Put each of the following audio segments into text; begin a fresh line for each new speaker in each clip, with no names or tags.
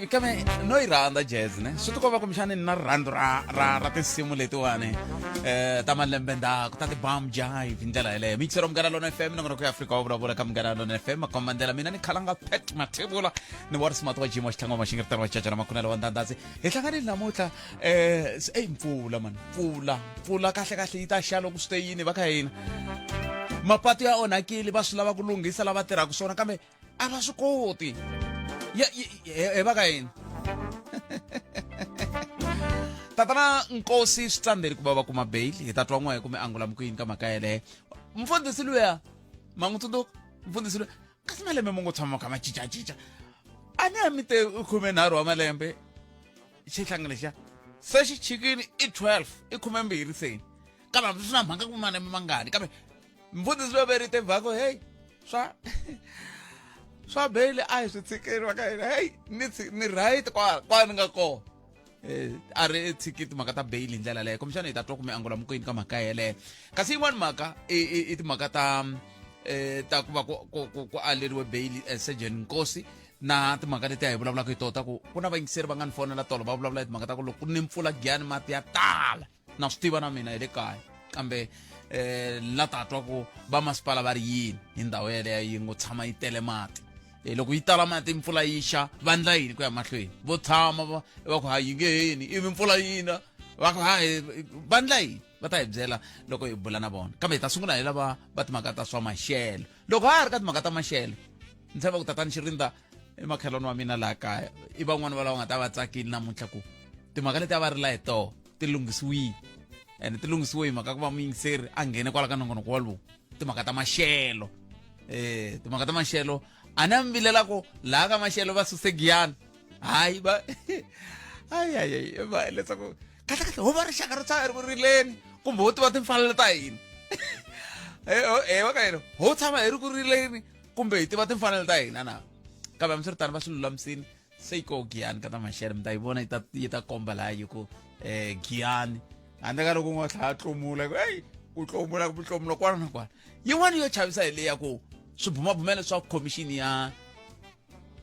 tivi kambe no yi rhandza jazz ne swi tikomba kumbexani ni na rirhandzu ra ra ra tinsimu letiwani ta malembe ndzhaku ta ti-bum jive hi ndlela yeleyo mixero Munghana Lona FM, nongonoko ya Afrika wa vulavula ka Munghana Lona FM. Makombandlela mina ni khalanga Pat Mathebula ni wa Smart wa Jimo Xitlhango wa Maxingiritano wa Caca na Makhunelo wa Ndandasi. Hi hlanganile namuntlha eyi mpfula mani, mpfula mpfula kahle kahle yi ta xa loko swi te yini va ka hina. Mapatu ya onhakile, va swi lava ku lunghisa lava tirhaka swona kambe a va swi koti. Ya he va ka yini tatana Nkosi swi tsandzeli ku va va kuma bail. Hi ta twa n'we kumbe angula ku yini ka mhaka yeleyo. Mfundhisi luya ma n'wi tsundzuka mfundhisi luya, kasi malembe mo ngo tshama ma kha ma cincacinca, a ni ya mi te 13 wa malembe xihlangi lexiya se xi chikini i 12 i 12 seni, kambe hambi swi na mhaka ku malembe mangani, kambe mfundhisi loyi verite vhako hey swa bail a hi swi tshikeli va ka hina, hey ni right kwa kwa ni nga kona. A ri tshiki timhaka ta bail hi ndlela leyo, kumbexana hi ta twa kumbe angula mukuyini ka mhaka yeleyo. Kasi yin'wani mhaka i timhaka ta ta ku va ku aleriwe bail Surgeon Nkosi na timhaka leti a hi vulavulaka hi tona ta ku ku na vayingiseri va nga ni fonela tolo va vulavula hi timhaka ta ku loko ku ni mpfula Giyani mati ya tala. Na swi tiva na mina hi le kaya, kambe la ta twa ku va masipala va ri yini hi ndhawu yeleyo yi ngo tshama yi tele mati. Loko yi tala mati mpfula yi xa, va ndla yini ku ya mahlweni? Vo tshama va ku ha yi nge heni, ivi mpfula yina va ku ha va ndla yini? Va ta hi byela loko hi bula na vona, kambe hi ta sungula hi lava va timhaka ta swa maxelo. Loko ha ha ri ka timhaka ta maxelo, ni tshemba ku tatani Xirinda i makhelwani wa mina laha kaya, i van'wani va lava nga ta va tsakile namuntlha ku timhaka leti a va rila hi toho ti lunghisiwile, ene ti lunghisiwe hi mhaka ku va muyingiseri a nghene kwala ka nongonoko walowu. Timhaka ta maxelo, timhaka ta maxelo a ni a mi vilela ku laha ka maxelo va suse Giyani, hayi va ayi ayi ayi va leswaku kahle kahle ho va rixaka ro tshama ri ku rileni kumbe ho tiva timfanelo ta hina. Va ka hina ho tshama hi ri ku rileni kumbe hi tiva timfanelo ta hina na, kambe hambiswiritano va swi lulamisini. Se yi koho Giyani ka ta maxelo, mi ta yi vona yi ta komba laha yi ku Giyani, handle ka loko u nga tlhela tlomula ku eyi ku tlomula ku tlomula kwala na kwala. Yin'wana yo chavisa hi leya ku swibumabumelo swa khomixini ya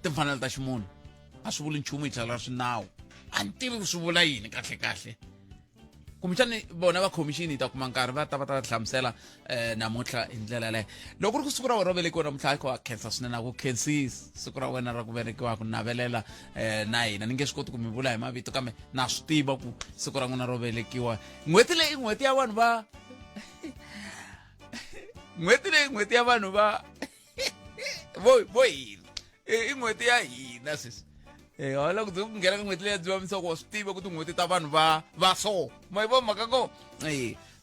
timfanelo ta ximunhu a swi vuli nchumu hi tlhelo ra swinawu. A ni tivi ku swi vula yini kahle kahle, kumbexani vona va khomixini hi ta kuma nkarhi va ta va ta hlamusela namuntlha hi ndlela yaleyo. Loko ku ri ku siku ra wena ro velekiwa namuntlha, a kho a khensa swinene, a ku khensisi siku ra wena ra ku velekiwa, ku navelela na hina. Ni nge swi koti ku mi vula hi mavito, kambe na swi tiva ku siku ra n'wina ro velekiwa n'hweti leyi, n'hweti ya vanhu va n'hweti leyi, n'hweti ya vanhu va vo hina, i n'hweti ya hina sweswi. Hala ku ku nghena ka n'hweti leyi ya Dzivamisoko, wa swi tiva ku tin'hweti ta vanhu va so ma yi vona mhaka ko.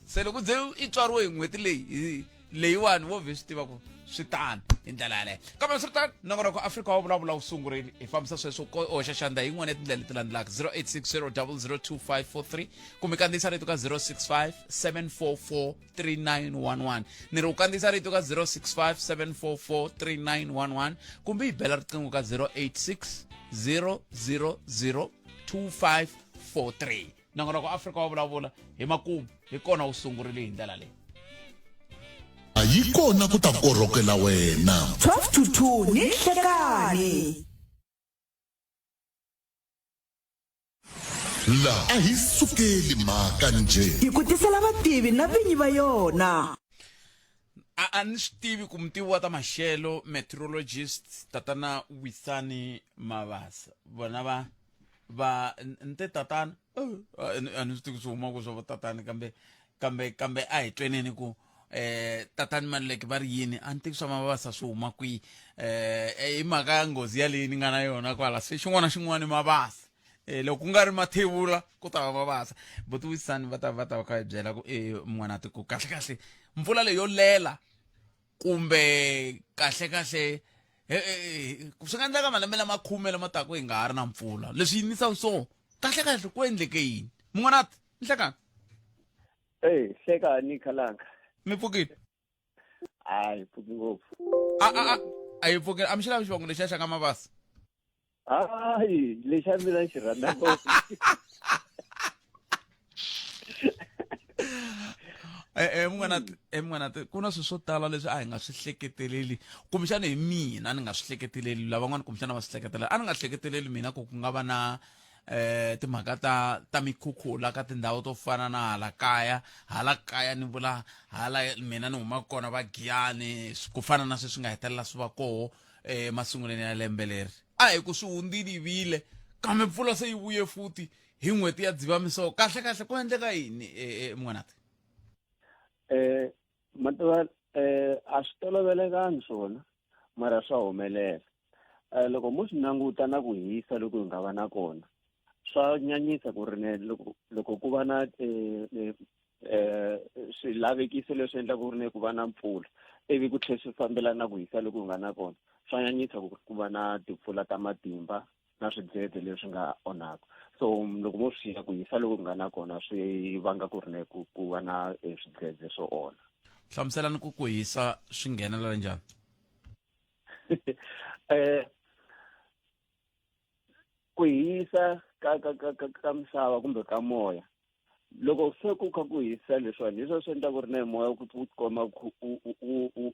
Se loko ze i tswariwe hi n'hweti leyi leyiwani, wo vhe swi tiva ku swi tano hi ndlela yaleyo. Kambe swi ri tano, nongonoko Afrika wa vulavula wu sungurile, hi fambisa sweswo ko hoxa xandla hi yin'wana ya tindlela leti landzelaka: 0860 002543 kumbe kandziyisa rito ka 065 744 3911. Ni ri u kandziyisa rito ka 065 744 3911 kumbe yi bela riqingho ka 086 000 2543. Nongonoko Afrika wa vulavula hi makumu hi kona wu sungurile hi ndlela leyi.
Yi kona ku ta korhokela wena.
12 to 2 ni nhlekani.
La a hi sukeli mhaka njhe.
Hi ku tisela vativi na vinyi va yona.
A ni swi tivi ku mutivi wa ta maxelo, meteorologist tatana Wisani Mabasa, vona va ni te tatana, a ni swi tivi ku swi huma ku swa vo tatana, kambe a hi tweneni ku tatani Maluleke va ri yini. A ni tivi swa Mabasa swi huma kwihi, hi mhaka ya nghozi yaleyi ni nga na yona kwala, se xin'wana na xin'wana i Mabasa. Loko ku nga ri Mathevula ku ta va Mabasa. Buti Wisani va ta va kha hi byela ku mun'wana tiko kahle kahle mpfula leyi yo lela kumbe kahle kahle swi nga endleka malembe lama khume lama taka hi nga ha ri na mpfula, leswi yimisa so kahle kahle ku endleke yini mun'wanati nhlekani?
Ey, hlekani khalanga.
Mi pfukile?
Hayi, pfuki ngopfu.
A yi pfukile, a mi xi lavi xivongo lexiya xa ka Mabasa?
Hayi, lexa mina xi rhandza ngopfu.
Munghana, munghana, ku na swilo swo tala leswi a hi nga swi hleketeleli, kumbexana hi mina ni nga swi hleketeleli, lavan'wana kumbexana va swi hleketelela. A ni nga hleketeleli mina ku ku nga va na timhaka ta mikhukhula ka tindhawu to fana na hala kaya, hala kaya ni vula hala mina ni humaka kona va Giyani, ku fana na sweswi nga hetelela swi va koho masungulweni ya lembe leri. A hi ku swi hundzile vile, kambe mpfula se yi vuye futhi hi n'hweti ya Dzivamisoko. Kahle kahle ku endleka yini, munghana?
Mativa, a swi tolovelekangi swona, mara swa humelela. Loko mo swi languta na ku hisa loko hi nga va na kona, swa nyanyisa ku ri ne loko ku va na swilavekiso leswi endlaka ku ri ne ku va na mpfula, ivi ku tlhela swi fambelana na ku hisa loko hi nga na kona, swa nyanyisa ku va na timpfula ta matimba na swidzedze leswi nga onhaka. So loko mo swi xiya, ku hisa loko ku nga na kona swi vanga ku ri ne ku va na swidzedze swo onha.
Hlamuselani ku hisa swi nghenelela njhani?
Ku hisa ka misava kumbe ka moya, loko se ku kha ku hisa leswiwani, hi swona swi endlaka ku ri na moya ku wu tikomba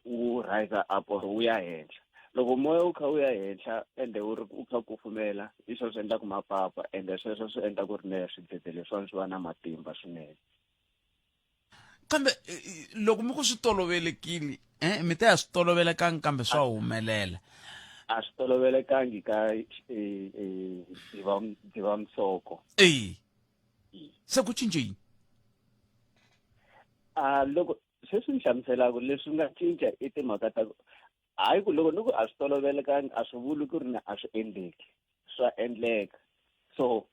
wu rise up or wu ya henhla. Loko moya wu kha wu ya henhla ende wu ri wu kha kufumela, hi swona swi endlaka mapapa, ende sweswo swi endla ku ri na swidzedze leswiwani swi va na matimba swinene.
Kambe loko mi ku swi tolovelekile, mi ta ya swi tolovelekangi, kambe swa humelela.
A swi tolovelekangi ka Dzivamisoko.
Se ku cince yini?
A loko sweswi ni hlamuselaka leswi nga cinca i timhaka ta hayi ku loko ni ku a swi tolovelekangi, a swi vuli ku ri na a swi endleki, swa endleka. So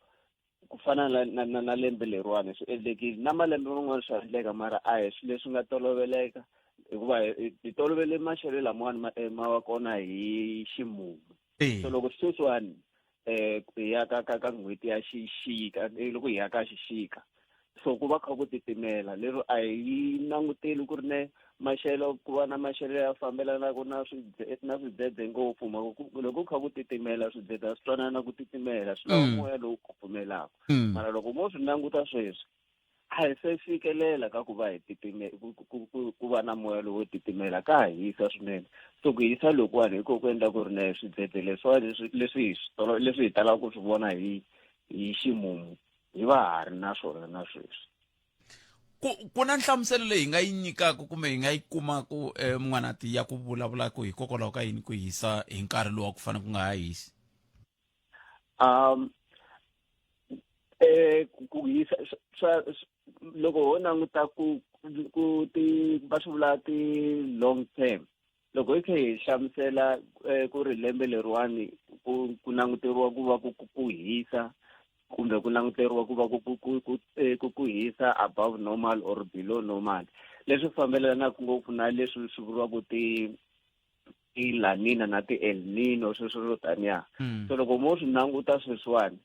ku fana na lembe leriwani swi endlekile, na malembe man'wana swa endleka, mara a hi swilo leswi nga toloveleka, hikuva hi tolovele maxelo lamawani ma va kona hi ximumu. So loko sweswiwani hi ya ka n'hweti ya xixika, loko hi ya ka xixika, so ku va kha ku titimela, lero a hi languteli ku ri ne maxelo, ku va na maxelo ya fambelanaka na swidzedze ngopfu. Mhaka ku loko ku kha ku titimela, swidzedze a swi twanana na ku titimela, swi lava moya lowu kufumelaka. Mara loko mo swi languta sweswi, a hi se fikelela ka ku va hi titime, ku va na moya lowo titimela, ka ha hisa swinene. So ku hisa lokuwani hi ko ku endla ku ri na swidzedze leswiwani leswi hi talaka ku swi vona hi ximumu, hi va ha ri na swona na sweswi.
Ku na nhlamuselo leyi hi nga yi nyikaka kumbe hi nga yi kumaka, mun'wanati, ya ku vulavula ku hikokwalaho ka yini ku hisa hi nkarhi lowu a ku fanele ku nga ha hisi?
Ku hisa swa loko ho languta ku ti va swi vula ti long term, loko hi kha hi hlamusela ku ri lembe leriwani ku languteriwa ku va ku hisa, kumbe ku languteriwa ku va ku hisa above normal or below normal, leswi fambelanaka ngopfu na leswi swi vuriwaka ti La Nina na ti El Nino, sweswo swo taniya. So loko mo swi languta sweswiwani,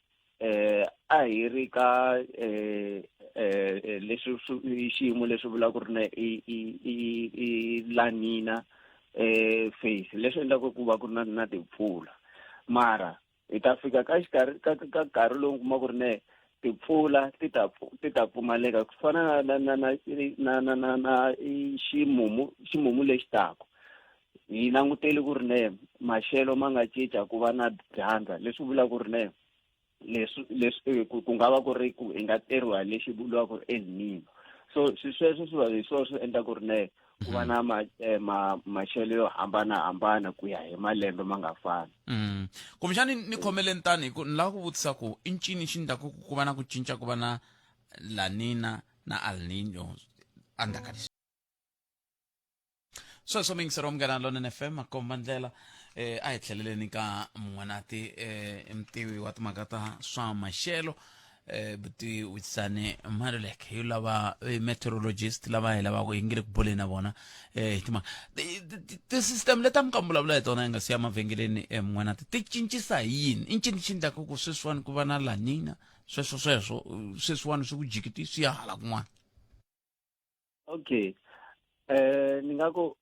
a hi ri ka leswi xiyimo leswi vulaka ku ri na i La Nina phase, leswi endlaka ku va ku ri na timpfula, mara hi ta fika ka xikarhi ka nkarhi lowu kuma ku ri ne timpfula ti ta pfumaleka, ku fana na ximumu lexi taka. Hi langutele ku ri ne maxelo ma nga cinca, ku va na dyandza, leswi vulaka ku ri ne leswi ku nga va ku ri ku hi nga teriwa lexi vuriwaka El Nino. So swi sweswo swi va hi swona swi endla ku ri ne ku va na maxelo yo hambanahambana ku ya hi malembe ma nga fani.
Kumbexani ni khomeleni tani hi ku ni lava ku vutisa ku i ncini xi ndlaku ku va na ku cinca, ku va na La Nina na El Nino endzhaku ka leswi sweswo. Miyingiseri wa Munghana Lonene FM, makomba ndlela, a hi tlheleleni ka Mun'wanati, mutivi wa timhaka ta swa maxelo, buti Wisani Maluleke, hi lava meteorologist lava hi lavaka hi nge le ku buleni na vona hi timhaka ti-system leti a mi ka mi vulavula hi tona hi nga siya mavhengeleni. Mun'wanati, ti cincisa hi yini? I ncini xi endlaka ku sweswiwani ku va na La Nina, sweswo sweswo sweswiwani swi ku jikiti swi ya hala kun'wana?
Okay, ni nga ku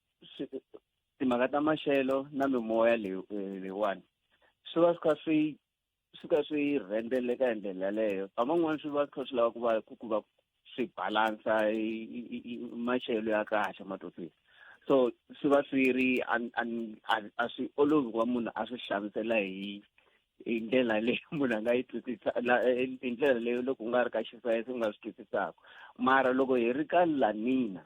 timhaka ta maxelo na mimoya leyiwani swi va swi kha swi kha swi rhendzeleka hi ndlela yaleyo. Nkama wun'wani swi va swi kha swi lava ku va ku va swi balansa maxelo ya kahle ma twisisa. So swi va swi ri a swi olovi ku va munhu a swi hlamusela hi ndlela leyi munhu a nga yi twisisa, hi ndlela leyi loko u nga ri ka xisayense u nga swi twisisaka. Mara loko hi ri ka La Nina,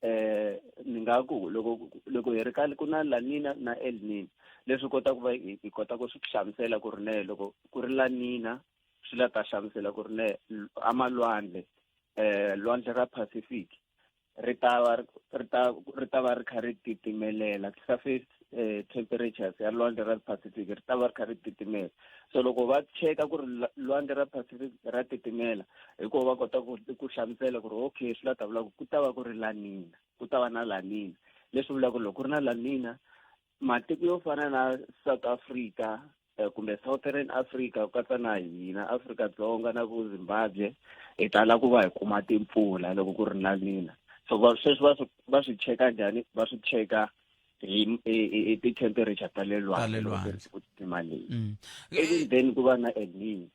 ni nga ku loko hi ri ka ku na La Nina na El Nino, leswi kota ku va hi kota ku swi hlamusela ku ri ne loko ku ri La Nina swi la ta hlamusela ku ri ne amalwandle, lwandle ra Pacific ri ta va ri ta ri ta va ri kha ri titimelela, surface temperatures ya lwandle ra Pacific ri ta va ri kha ri titimela. So loko va cheka ku ri lwandle ra Pacific ra titimela, hikuva va kota ku hlamusela ku ri okay, swi la ta vula ku ku ta va ku ri La Nina, ku ta va na La Nina. Leswi vulaka ku loko ku ri na La Nina, matiko yo fana na South Africa, kumbe Southern Africa, ku katsa na hina Afrika-Dzonga na vo Zimbabwe, hi tala ku va hi kuma timpfula loko ku ri La Nina. So va sweswi va swi cheka njhani? Va swi cheka hi ti-temperature ta le lwandle loko ku ri ku titimela. Even then ku va na El Nino.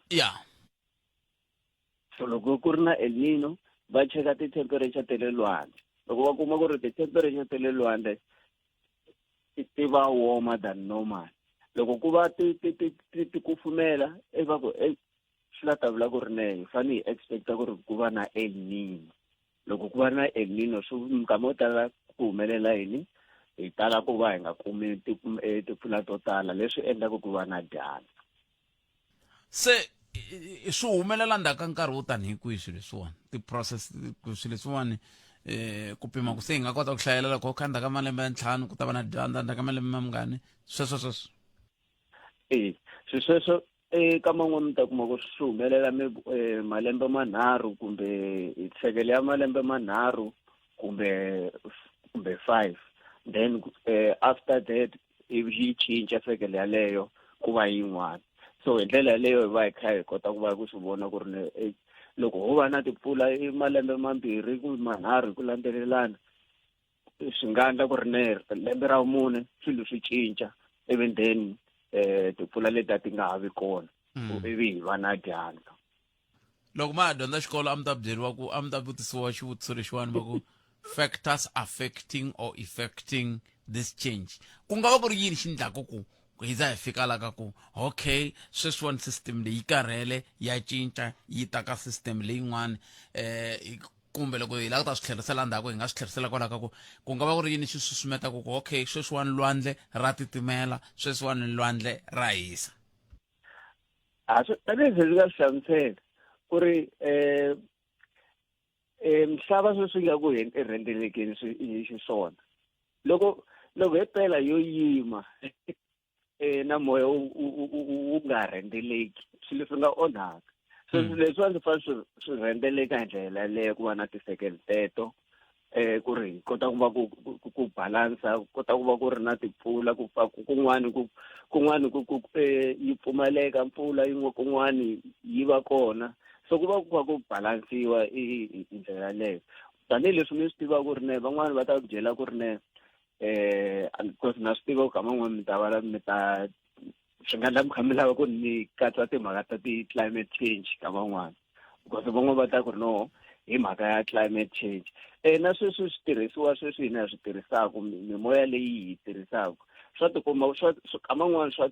So loko ku ri na El Nino, va cheka ti-temperature ta le lwandle. Loko va kuma ku ri ti-temperature ta le lwandle ti va warmer than normal, loko ku va ti kufumela, i va ku swi la ta vula ku ri ne hi fanele hi expecta ku ri ku va na El Nino. Loko ku va na El Nino, swi minkama yo tala ku humelela yini? Hi tala ku va hi nga kumi timpfula to tala, leswi endlaka ku va na dyandza.
Se swi humelela ndzhaku ka nkarhi wo tanihi kwihi swilo leswiwani, ti-process, swilo leswiwani, ku pima ku se hi nga kota ku hlayelela loko kha ndzhaku ka malembe ya 5 ku ta va na dyandza, ndzhaku ka malembe ma mungani, sweswo sweswo?
E swilo sweswo eka man'wani mi ta kuma ku swi humelela malembe manharhu kumbe sekele ya malembe manharhu kumbe 5, then after that ivi yi cinca sekele yaleyo ku va yin'wana. So hi ndlela yaleyo hi va hi kha hi kota ku va ku swi vona ku ri ne loko ho va na timpfula i malembe mambirhi kumbe manharhu hi ku landzelelana, swi nga endla ku ri ne lembe ra vumune swilo swi cinca, even then timpfula leti a ti nga ha vi kona, ivi hi va na dyandza.
Loko ma ha dyondza xikolo, a mi ta byeriwa ku a mi ta vutisiwa xivutiso lexiwani va ku factors affecting or effecting this change, ku nga va ku ri yini xi ndlaku ku hi za hi fika la ka ku okay, sweswiwani system leyi karhele, ya cinca yi ta ka system leyin'wani, kumbe loko hi lava ku ta swi tlherisela ndzhaku, hi nga swi tlherisela kwalaho ka ku ku nga va ku ri yini xi susumetaka ku okay, sweswiwani lwandle ra titimela, sweswiwani lwandle ra hisa?
A swi tanihi ndzi nga swi hlamusela ku ri misava sweswi nga ku rhendzelekeni swi xiswona. Loko hi pela yo yima, na moya wu nga rhendzeleki, swilo swi nga onhaka. So leswiwa swi fanele swi rhendzeleka hi ndlela yaleyo, ku va na ti-circle teto, ku ri hi kota ku va ku balansa, ku kota ku va ku ri na timpfula, ku pfa kun'wani kun'wani ku yi pfumaleka mpfula yin'we, kun'wani yi va kona. So ku va ku kha ku balansiwa hi ndlela yaleyo. Tanihileswi mi swi tivaka ku ri ne van'wani va ta ku byela ku ri ne because na swi tiva ku kama n'wana mi ta va mi ta swi nga endla mi kha mi lava ku ni katsa timhaka ta ti-climate change ka van'wana, because van'wana va ta ku ri no, hi mhaka ya climate change. Na sweswi switirhisiwa sweswi hina hi swi tirhisaka, mimoya leyi hi yi tirhisaka, swa tikuma swa kama n'wana swa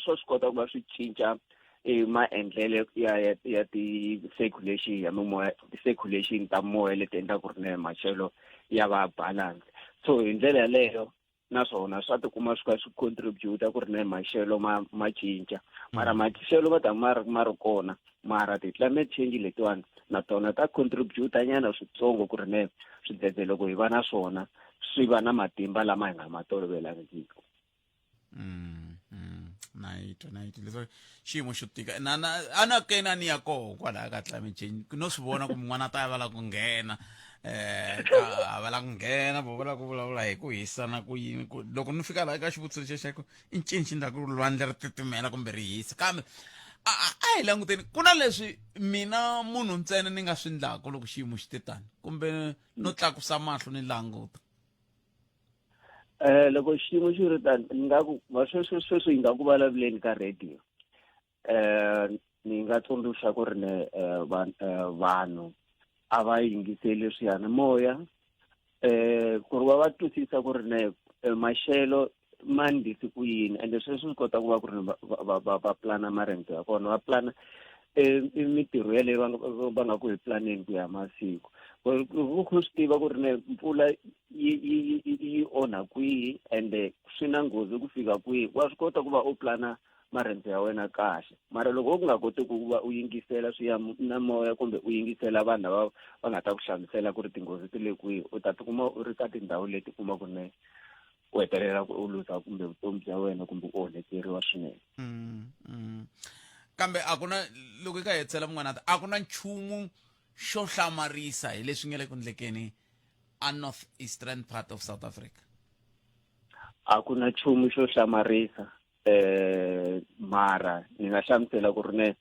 swi kota ku va swi cinca maendlelo ya ti-circulation ya mimoya, ti-circulation ta moya leti endlaka ku ri ne maxelo ya va balance. So hi ndlela yaleyo naswona swa tikuma swi kha swi contribute ku ri ne maxelo ma cinca. Mara maxelo ma ta ma ri kona, mara ti-climate change letiwani na tona ta contribute nyana switsongo ku ri ne swidzedze loko hi va na swona swi va na matimba lama hi nga ma tolovelangiki.
Na yi twa, na yi twa leswaku xiyimo xo tika na a na kena ni ya koho kwalaya ka climate change, no swi vona ku mun'wana ta va la ku nghena, a va la ku nghena, vo va la ku vulavula hi ku hisa na ku yini. Ku loko ni fika laha ka xivutiso lexi xa ku i ncini xi endlaku lwandle ri titimela kumbe ri hisa, kambe a hi languteni ku na leswi mina munhu ntsena ni nga swi ndlaku loko xiyimo xi te tani, kumbe no tlakusa mahlo ni languta.
Loko xiyimo xi ri tani, ni nga ku va sweswi hi nga ku vulavuleni ka radio. Ni nga tsundzuxa ku ri ne vanhu a va yingiseli swiyanimoya ku ri va va twisisa ku ri ne maxelo ma ndlisi ku yini, ende sweswi swi kota ku va ku ri va pulana marendzo ya kona, va pulana mitirho yeleyo va nga ku hi pulaneni ku ya masiku. U swi tiva ku ri ne mpfula yi onha kwihi ende swi na nghozi ku fika kwihi, wa swi kota ku va u pulana marendzo ya wena kahle. Mara loko u nga koti ku va u yingisela swiyanimoya kumbe u yingisela vanhu lava va nga ta ku hlamusela ku ri tinghozi ti le kwihi, u ta tikuma u ri ka tindhawu leti kuma ku ne u hetelela ku u luza kumbe vutomi bya wena kumbe u onheteriwa swinene.
Kambe a ku na, loko i ka hetisela mun'wana, a ku na nchumu xo hlamarisa hi leswi nga le ku ndlekeni a north eastern part of South Africa?
A ku na nchumu xo hlamarisa, mara ni nga hlamusela ku ri ne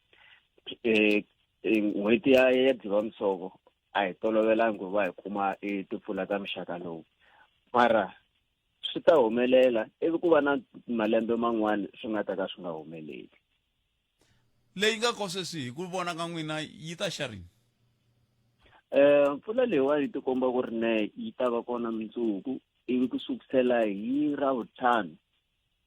n'hweti ya Dzivamisoko a hi tolovelangi ku va hi kuma timpfula ta muxaka lowu, mara swi ta humelela ivi ku va na malembe man'wani swi nga ta ka swi nga humeleli.
Leyi nga ko sweswi hi ku vona ka n'wina yi ta xa rini?
Mpfula leyiwani yi tikomba ku ri ne yi ta va kona mundzuku, ivi ku sukusela hi Ravuntlhanu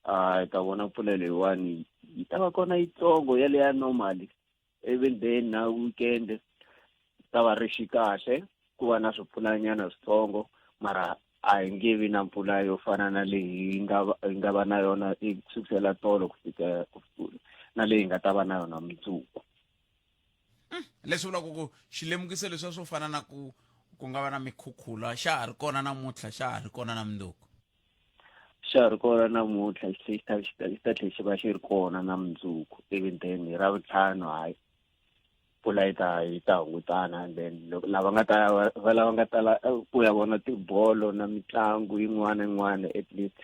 hi ta vona mpfula leyiwani yi ta va kona yitsongo yaleya normally, even then na weekend ta va ri xikahle ku va na swipfulanyana switsongo, mara a hi nge vi na mpfula yo fana na leyi yi nga va na yona kusukisela tolo ku fika na leyi nga ta va na yona mundzuku.
Leswi vulaka ku xilemukiso leswiya swo fana na ku ku nga va na mikhukhula xa ha ri kona namuntlha, xa ha ri kona na mundzuku?
Xa ha ri kona namuntlha, xi ta tlhela xi va xi ri kona na mundzuku, even then hi Ravuntlhanu hayi mpfula yi ta hungutana, and then loko lava nga ta va lava nga tala ku ya vona tibolo na mitlangu yin'wana yin'wana at least.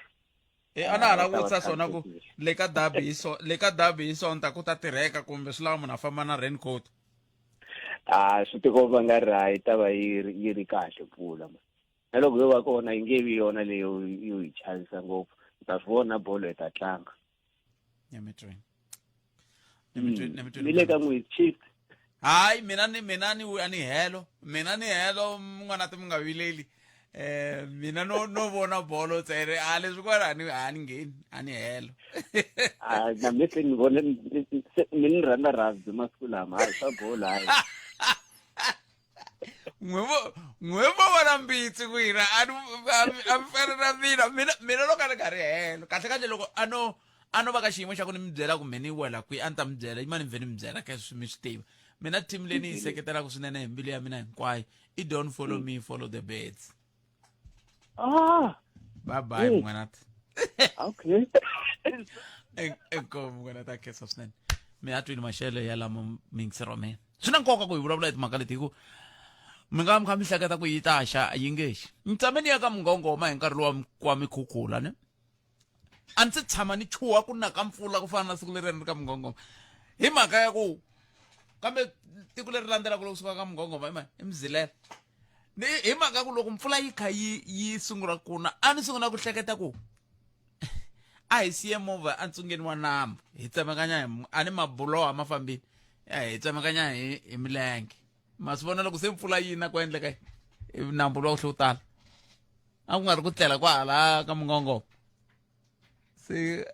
E a na ha lava ku vutisa swona ku le ka dabi hi so le ka dabi hi Sonta ku ta tirheka kumbe swi lava munhu a famba na raincoat?
A swi tikomba nga ri hayi ta va yi ri kahle mpfula, na loko yo va kona yi nge vi yona leyo yo hi chavisa ngopfu. Hi ta swi vona, bolo hi ta tlanga.
Nyamitweni.
Ni le ka n'wi Chiefs.
Hayi, mina ni a ni helo, mina ni helo n'wana, ti mi nga vileli. Mina no vona bolo tsere a leswi kwala a ni ngheni, a ni helo.
A na mi se ni vone mi ni rhandza rugby masiku lama, hayi swa bolo hayi.
N'we vo vona mbitsi ku yina a ni a mi fana na mina. Mina loko a ni nga ri helo kahle kahle, loko a no va ka xiyimo xa ku ni mi byela kumbe ni wela kwihi, a ni ta mi byela yimani, mi vhe ni mi byela ka swi mi swi tiva. Mina team leyi ni yi seketelaka swinene hi mbilu ya mina hinkwayo i Don't Follow Me, Follow the Birds. Bye bye. Mun'wanati.
Okay.
Inkomu mun'wanati, a khensa swinene. Mi a twini maxelo ya lama miyingisero wa mina. Swi na nkoka ku hi vulavula hi timhaka leti, hi ku mi nga mi kha mi hleketa ku yi ta xa yi nge xi. Ni tshame ni ya ka Mungongoma hi nkarhi lowa wa mikhukhula ne. A ndzi tshama ni chuha ku na ka mpfula ku fana na siku leri ni ri ka Mungongoma, hi mhaka ya ku kambe tiko leri landzelaka loko suka ka Mungongoma i mani, i Mzilela. Ni hi mhaka ku loko mpfula yi kha yi sungula ku na, a ni sungula ku hleketa ku a hi siye movha entsungeni wa nambu, hi tsemakanya hi a ni mabuloho ma fambile, hi tsemakanya hi milenge. Ma swi vona loko se mpfula yi na ku endleka nambu lowa wu tlhe wu tala, a ku nga ri ku tlela kwahala ka Mungongoma, se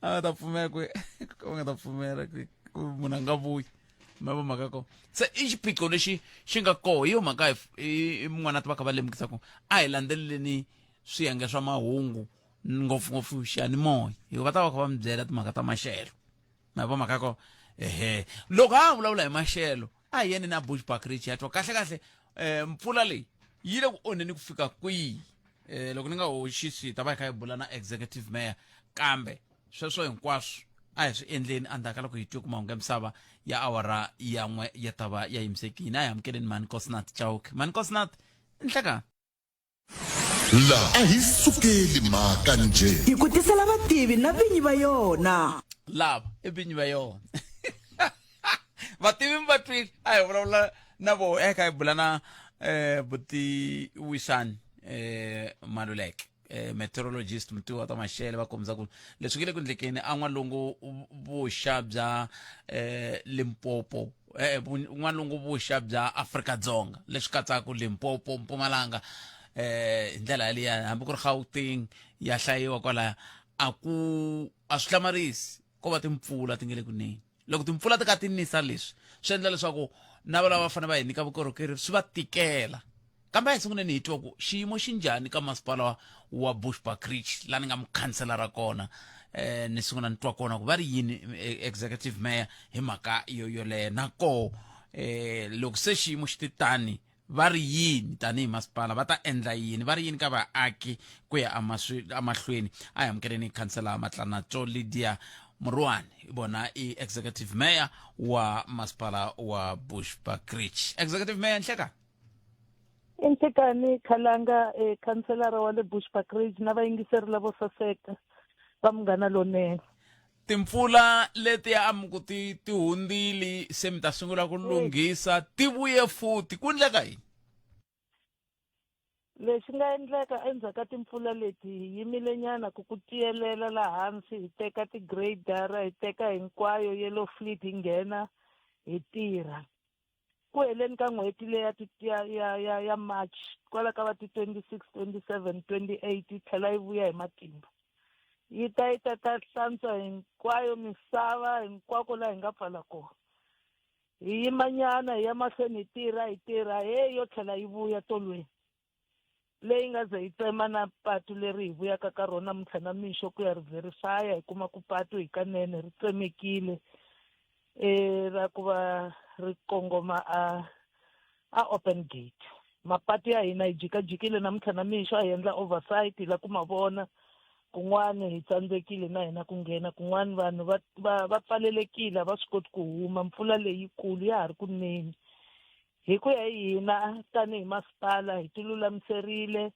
a nga ta pfumela ku a nga ta pfumela ku munhu a nga vuyi. Ma vo mhaka ko se i xiphiqo lexi xi nga koho, hi yo mhaka i mun'wana ti va kha va lemukisa ku a hi landzeleleni swiyenge swa mahungu, ngopfungopfu xiyanimoya, hikuva va ta va kha va mi byela timhaka ta maxelo. Ma vo mhaka ko ehe, loko a vulavula hi maxelo, a hi yeni na Bushbuckridge ya twa kahle kahle mpfula leyi yi le ku onheni ku fika kwihi. Loko ni nga hoxisi, hi ta va hi kha hi bula na executive mayor, kambe sweswo hinkwaswo a hi swi endleni endzhaku ka loko hi twe ku mahungu ya misava ya awara ya 1 ya ta va ya yimisekile. A hi amukeleni Mhani Nkosinathi Chauke. Mhani Nkosinathi, nhlekani.
La a hi sukeli mhaka njhe.
Hi ku tisela vativi na vinyi va yona.
Lava i vinyi va yona, vativi mi va twile. A hi vulavula na voho eka hi bula na buti Wisani Maluleke. Meteorologist, mutivi wa ta maxele, va kombisa ku leswi nge le ku endlekeni a n'walungu vuxa bya Limpopo, n'walungu vuxa bya Afrika-Dzonga, leswi katsaka Limpopo, Mpumalanga, hi ndlela yaliya, hambi ku ri Gauteng ya hlayiwa kwalaya. A ku a swi hlamarisi ko va timpfula ti nge le kuneni. Loko timpfula ti ka ti nisa, leswi swi endla leswaku na va lava va fanele va hi nyika vukorhokeri swi va tikela. Kambe a hi sunguleni hi twa ku xiyimo xi njhani ka masipala wa Bushbuckridge, laha ni nga mukhanselara kona. Ni sungula ni twa kona ku va ri yini, executive mayor, hi mhaka yo yoleyo, na koho loko se xiyimo xi ti tani, va ri yini tanihi masipala, va ta endla yini, va ri yini ka vaaki ku ya amahlweni. A hi amukeleni khansela Matlanatso Lydia Muruani, vona i executive mayor wa masipala wa Bushbuckridge. Executive mayor, nhleka.
I nhlekani, Khalanga, khanselara wa le Bushbuckridge, na vayingiseri lavo saseka va Munghana Lonene.
Timpfula letiya a mi ku ti ti hundzile, se mi ta sungula ku lunghisa, ti vuye futhi, ku endleka yini?
Lexi nga endleka endzhaku ka timpfula leti, hi yimile nyana ku ku tiyelela laha hansi, hi teka ti-grader, hi teka hinkwayo yellow fleet, hi nghena hi tirha. Ku heleni ka n'hweti leya ya ya ya ya March, kwala ka va ti-26, 27, 28, yi tlhela yi vuya hi matimba, yi ta yi ta ta hlantswa hinkwayo misava hinkwako laha hi nga pfala kona. Hi yimanyana, hi ya mahlweni hi tirha, hi tirha, he yo tlhela yi vuya tolweni leyi nga ze yi tsema na patu leri hi vuyaka ka rona namuntlha na mixo ku ya ri verifya, hi kuma ku patu hikanene ri tsemekile, ra ku va ri kongoma a open gate. Mapatu ya hina hi jikajikile namuntlha na mixo, a hi endla oversight, hi la ku ma vona. Kun'wani hi tsandzekile na hina ku nghena, kun'wani vanhu va pfalelekile, a va swi koti ku huma. Mpfula leyikulu ya ha ri ku neni. Hi ku ya hi hina tanihi masipala, hi tilulamiserile,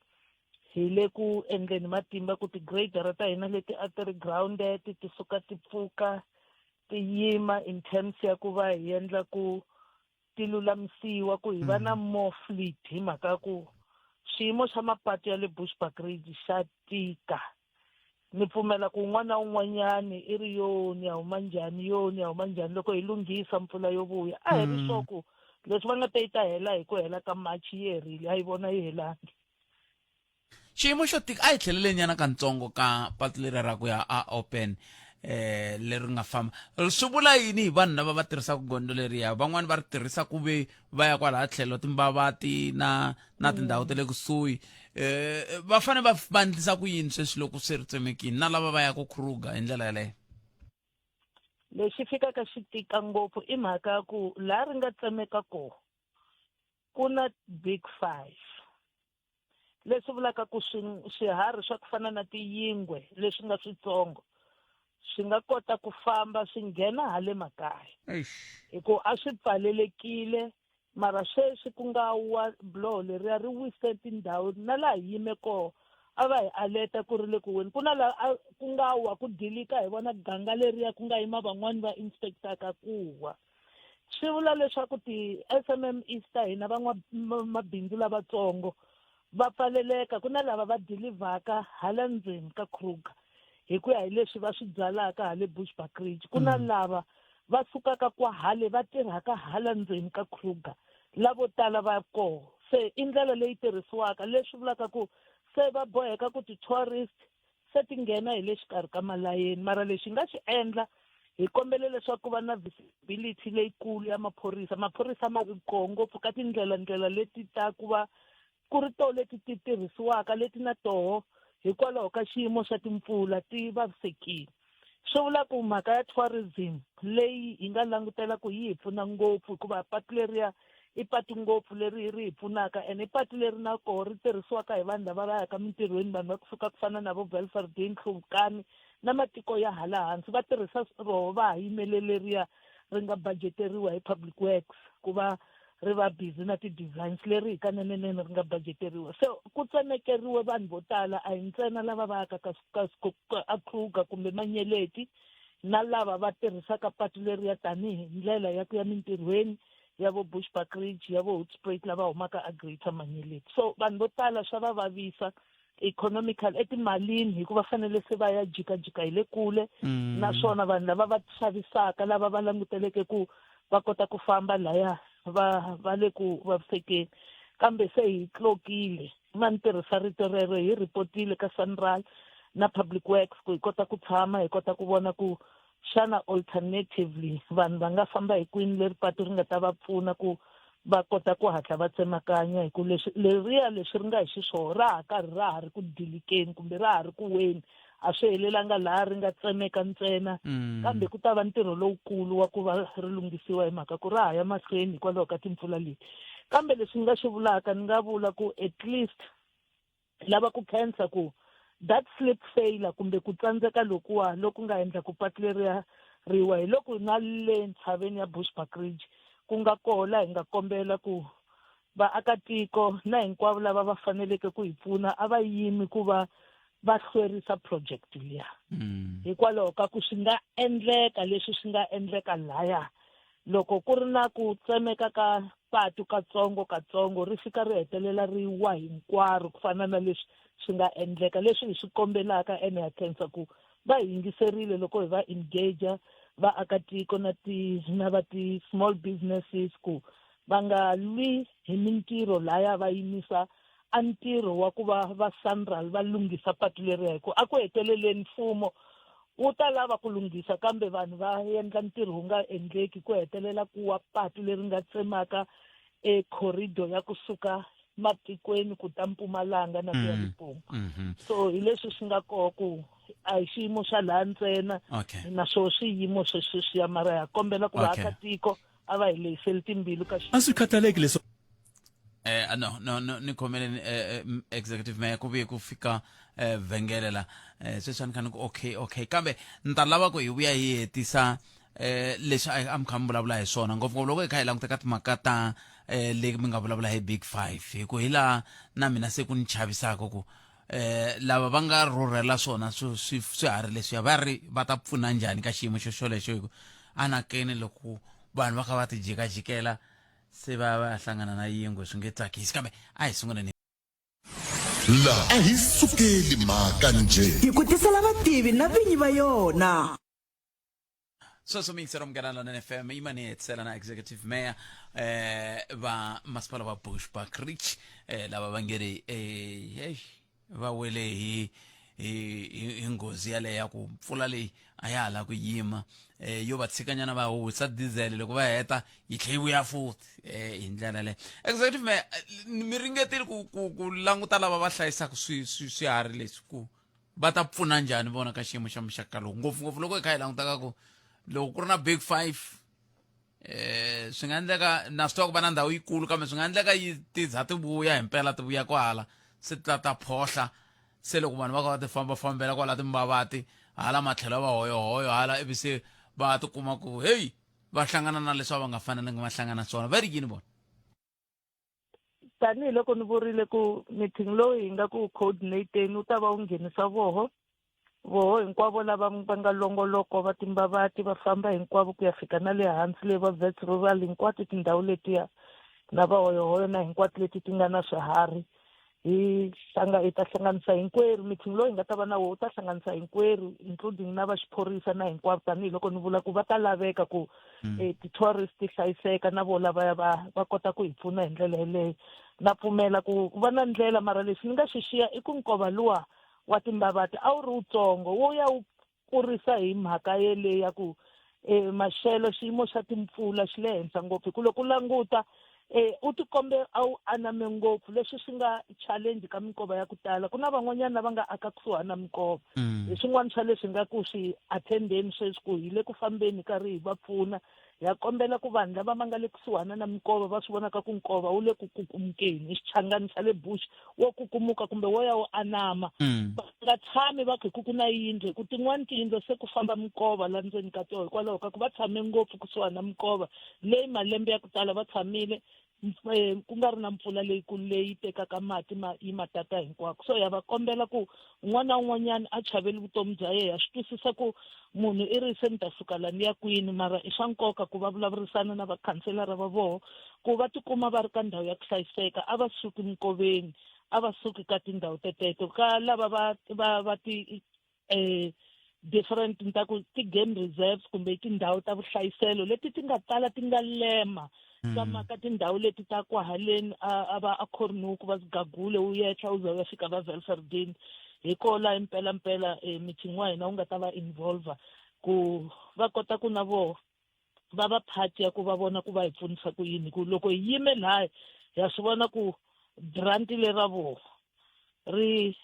hi le ku endleni matimba ku ti-grader ta hina leti a ti ri grounded ti suka ti pfuka ti yima, in terms ya ku va hi endla ku ti lulamisiwa ku hi va na more fleet, hi mhaka ku xiyimo xa mapatu ya le Bushbuckridge xa tika. Ni pfumela ku un'wana na un'wanyani i ri yo ni ya huma njhani, yo ni ya huma njhani loko hi lunghisa mpfula yo vuya. A hi ri sure ku leswi va nga ta yi ta hela hi ku hela ka March, yi herile, a yi vona yi helangi.
Xiyimo xo tika. A hi tlheleleni nyana kantsongo ka patu leri ra ku ya a open, leri nga famba. Swi vula yini hi vanhu lava va tirhisaka gondzo leriya? Van'wani va ri tirhisa ku ve va ya kwalaha tlhelo Timbavati na tindhawu ta le kusuhi. Va fanele va endlisa ku yini sweswi loko se ri tsemekini, na lava va yaka Kruger hi ndlela yaleyo?
Lexi fikaka xi tika ngopfu i mhaka ya ku laha ri nga tsemeka kona ku na big five, leswi vulaka ku swiharhi swa ku fana na tiyingwe leswi nga switsongo swi nga kota ku famba swi nghena hale makaya, hi ku a swi pfalelekile. Mara sweswi ku nga wa buloho leriya ri wise tindhawu, na laha hi yime koho a va hi aleta ku ri le ku weni, ku na laha ku nga wa ku dilika, hi vona ganga leriya ku nga yima van'wani va inspectaka ku wa. Swi vula leswaku ti-SMMEs ta hina, van'wamabindzu lavatsongo, va pfaleleka. Ku na lava va dilivhaka hala ndzeni ka Kruger hi ku ya hi leswi va swi byalaka hale Bushbuckridge, ku na lava va sukaka kwahale va tirhaka hala ndzeni ka Kruger, lavo tala va koho. Se i ndlela leyi tirhisiwaka, leswi vulaka ku se va boheka ku ti-tourist se ti nghena hi le xikarhi ka malayeni. Mara lexi hi nga xi endla, hi kombele leswaku ku va na visibility leyikulu ya maphorisa, maphorisa ma ri koho ngopfu ka tindlela ndlela leti ta ku va ku ri toho leti ti tirhisiwaka, leti na toho hikwalaho ka xiyimo xa timpfula ti vavisekile. Swi vula ku mhaka ya tourism leyi hi nga langutela ku yi hi pfuna ngopfu, hikuva patu leriya i patu ngopfu leri ri hi pfunaka, and i patu leri na koho ri tirhisiwaka hi vanhu lava va yaka mintirhweni, vanhu va kusuka ku fana na vo Welverdiend, Hluvukani na matiko ya hala hansi, va tirhisa roho, va ha yimele leriya ri nga budgeteriwa hi Public Works ku va ri va busy na ti-designs, leri hikanenenene ri nga budgeteriwa. Se ku tsemekeriwe vanhu vo tala, a hi ntsena lava va yaka ka a Kruger kumbe Manyeleti, na lava va tirhisaka patu leriya tanihi ndlela ya ku ya mintirhweni ya vo Bushbuckridge, ya vo Hoedspruit, lava humaka a Greater Manyeleti. So vanhu vo tala swa va vavisa. economical etimalini hikuva fanele se va ya jikajika hi le kule naswona vanhu lava va xavisaka lava va languteleke ku va kota ku famba laya va va le ku vavisekeni kambe se hi tlokile ma ni tirhisa rito rero hi ripotile ka SANRAL na Public Works ku hi kota ku tshama hi kota ku vona ku xana alternatively vanhu va nga famba hi kwini leri patu ri nga ta va pfuna ku va kota ku hatla va tsemakanya hi ku leswi leriya leswi ri nga hi xiswona ra ha karhi ra ha ri ku dilikeni kumbe ra ha ri ku weni a swi helelanga laha ri nga tsemeka ntsena kambe ku ta va ntirho lowukulu wa ku va ri lunghisiwa hi mhaka ku ra ha ya mahlweni hikwalaho ka timpfula leti kambe leswi ni nga xi vulaka ni nga vula ku at least lava ku khensa ku that slip failure kumbe ku tsandzeka lokuwa loku nga endla ku patu leriya riwa hi loko na le ntshaveni ya Bushbuckridge ku nga koho laha hi nga kombela ku vaakatiko na hinkwavo lava va faneleke ku hi pfuna a va yimi ku va va hlwerisa project liya hikwalaho ka ku swi nga endleka leswi swi nga endleka laya loko ku ri na ku tsemeka ka patu katsongo katsongo ri fika ri hetelela ri wa hinkwaro ku fana na leswi swi nga endleka leswi hi swi kombelaka ene ha khensa ku va hi yingiserile loko hi va engage vaakatiko na ti na va ti-small businesses ku va nga lwi hi mintirho laya va yimisa a ntirho wa ku va va SANRAL va lunghisa patu leriya hi ku a ku heteleleni mfumo wu ta lava ku lunghisa kambe vanhu va endla ntirho wu nga endleki ku hetelela ku wa patu leri nga tsemaka e corridor ya kusuka matikweni ku ta Mpumalanga na ku ya Limpopo so hi leswi swi nga koho ku a hi xiyimo xa laha ntsena naswona swiyimo sweswiya mara ha kombela ku vaakatiko a va hi lehiseli timbilu ka
a swi khathaleki leswi
No no no ni khomeleni executive mayor ku vuye ku fika vhengele la sweswi a ni kha ni ku okay okay kambe ni ta lava ku hi vuya hi hetisa leswi a mi kha mi vulavula hi swona ngopfungopfu loko hi kha hi languta ka timhaka ta le mi nga vulavula hi big five hi ku hi laha na mina se ku ni chavisaka ku lava va nga rhurhela swona swiharhi leswiya va ri va ta pfuna njhani ka xiyimo xo xolexo hi ku anakeni loko vanhu va kha va ti jikajikela se va va hlangana na yingwe swi nge tsakisi kambe a hi sunguleni
La a hi sukeli mhaka njhe.
Hi ku tisela vativi na vinyi va yona.
Sweswo mi yingisela Munghana Lonene FM yima ni hetisela na executive mayor va masipala wa Bushbuckridge lava va nge ri hey va wele hi hi nghozi yaleyo ya ku mpfula leyi a ya ha la ku yima yo va tshikanyana va huhisa diesel loko va heta yi tlhe yi vuya futhi hi ndlela yaleyo executive mayor mi ringetile ku ku ku languta lava va hlayisaka swi swiharhi leswi ku va ta pfuna njhani vona ka xiyimo xa muxaka lowu ngopfungopfu loko hi kha hi languta ka ku loko ku ri na big five swi nga endleka na swi tiva ku va na ndhawu yikulu kambe swi nga endleka yi ti za ti vuya hi mpela ti vuya kwahala se ti ta ta phohla se loko vanhu va kha va ti fambafambela kwala timbavati hala matlhelo ya va hoyohoyo hala ivi se va tikuma ku heyi va hlangana na leswi a va nga fanelanga va hlangana swona va ri yini vona
tanihiloko ni vurile ku meeting lowu hi nga ku coordinateni wu ta va wu nghenisa voho voho hinkwavo lava va nga longoloko va timbavati va famba hinkwavo ku ya fika na le hansi le va Wits Rural hinkwato tindhawu letiya na va hoyohoyo na hinkwato leti ti nga na swiharhi hi hlanga hi ta hlanganisa hinkwerhu meeting lowu hi nga ta va na woho wu ta hlanganisa hinkwerhu including na va xiphorisa na hinkwavo tanihiloko ni vula ku va ta laveka ku ti-tourist ti hlayiseka na vona lavaya va va kota ku hi pfuna hi ndlela yeleyo na pfumela ku va na ndlela mara lexi ni nga xi xiya i ku nkova luwa wa timbavati a wu ri wutsongo wo ya wu kurisa hi mhaka yeleyo ya ku maxelo xiyimo xa timpfula xi le henhla ngopfu hi ku loko u languta u tikombe a wu aname ngopfu leswi swi nga challenge ka minkova ya ku tala ku na van'wanyana lava nga aka kusuhani na minkova hi swin'wana swa leswi nga ku swi attendeni sweswi ku hi le ku fambeni karhi hi va pfuna ya kombela ku vanhu lava va nga le kusuhana na minkova va swi vonaka ku nkova wu le ku kukumukeni i xichangani xa le bush wo kukumuka kumbe wo ya wu anama va nga tshami va ku hi ku ku na yindlu hi ku tin'wani tiyindlu se ku famba minkova la ndzeni ka toho hikwalaho ka ku va tshame ngopfu kusuhana na minkova leyi malembe ya ku tala va tshamile ku nga ri na mpfula leyikulu leyi tekaka mati ma yi ma tata hinkwako so ya va kombela ku un'wana na un'wanyana a chaveli vutomi bya yena swi twisisa ku munhu i ri se ni ta suka la ni ya kwini mara i swa nkoka ku va vulavurisana na vakhanselara va voho ku va tikuma va ri ka ndhawu ya ku hlayiseka a va suki minkoveni. A va suki ka tindhawu teteto ka lava va va va ti different ni ta ku ti-game reserves kumbe tindhawu ta vuhlayiselo leti ti nga tala ti nga lema ka ka tindhawu leti ta kwahaleni a va a Cornuku va Zigagule wu yehla u za u ya fika va Welverdiend. Hi koho laha impela mpela meeting wa hina wu nga ta va involve ku va kota ku na voho va va part ya ku va vona ku va hi pfunisa ku yini, ku loko hi yime lahaya ha swi vona ku branti lera voho ri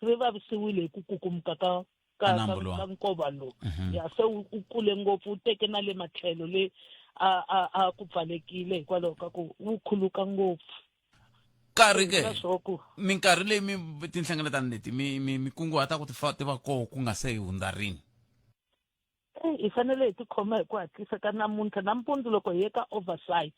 ri vavisiwile hi ku kukumuka ka ka ka nkova lowu. Ya se u kule ngopfu, wu teke na le matlhelo le a a a ku pfalekile hikwalaho ka ku wu khuluka ngopfu.
Karhi ke minkarhi leyi mi tinhlengeletano leti mi mi mi kunguhata ku ti ti va koho ku nga se hundza rini?
Hi fanele hi tikhoma hi ku hatlisa ka namuntlha nampundzu loko hi ye ka oversight.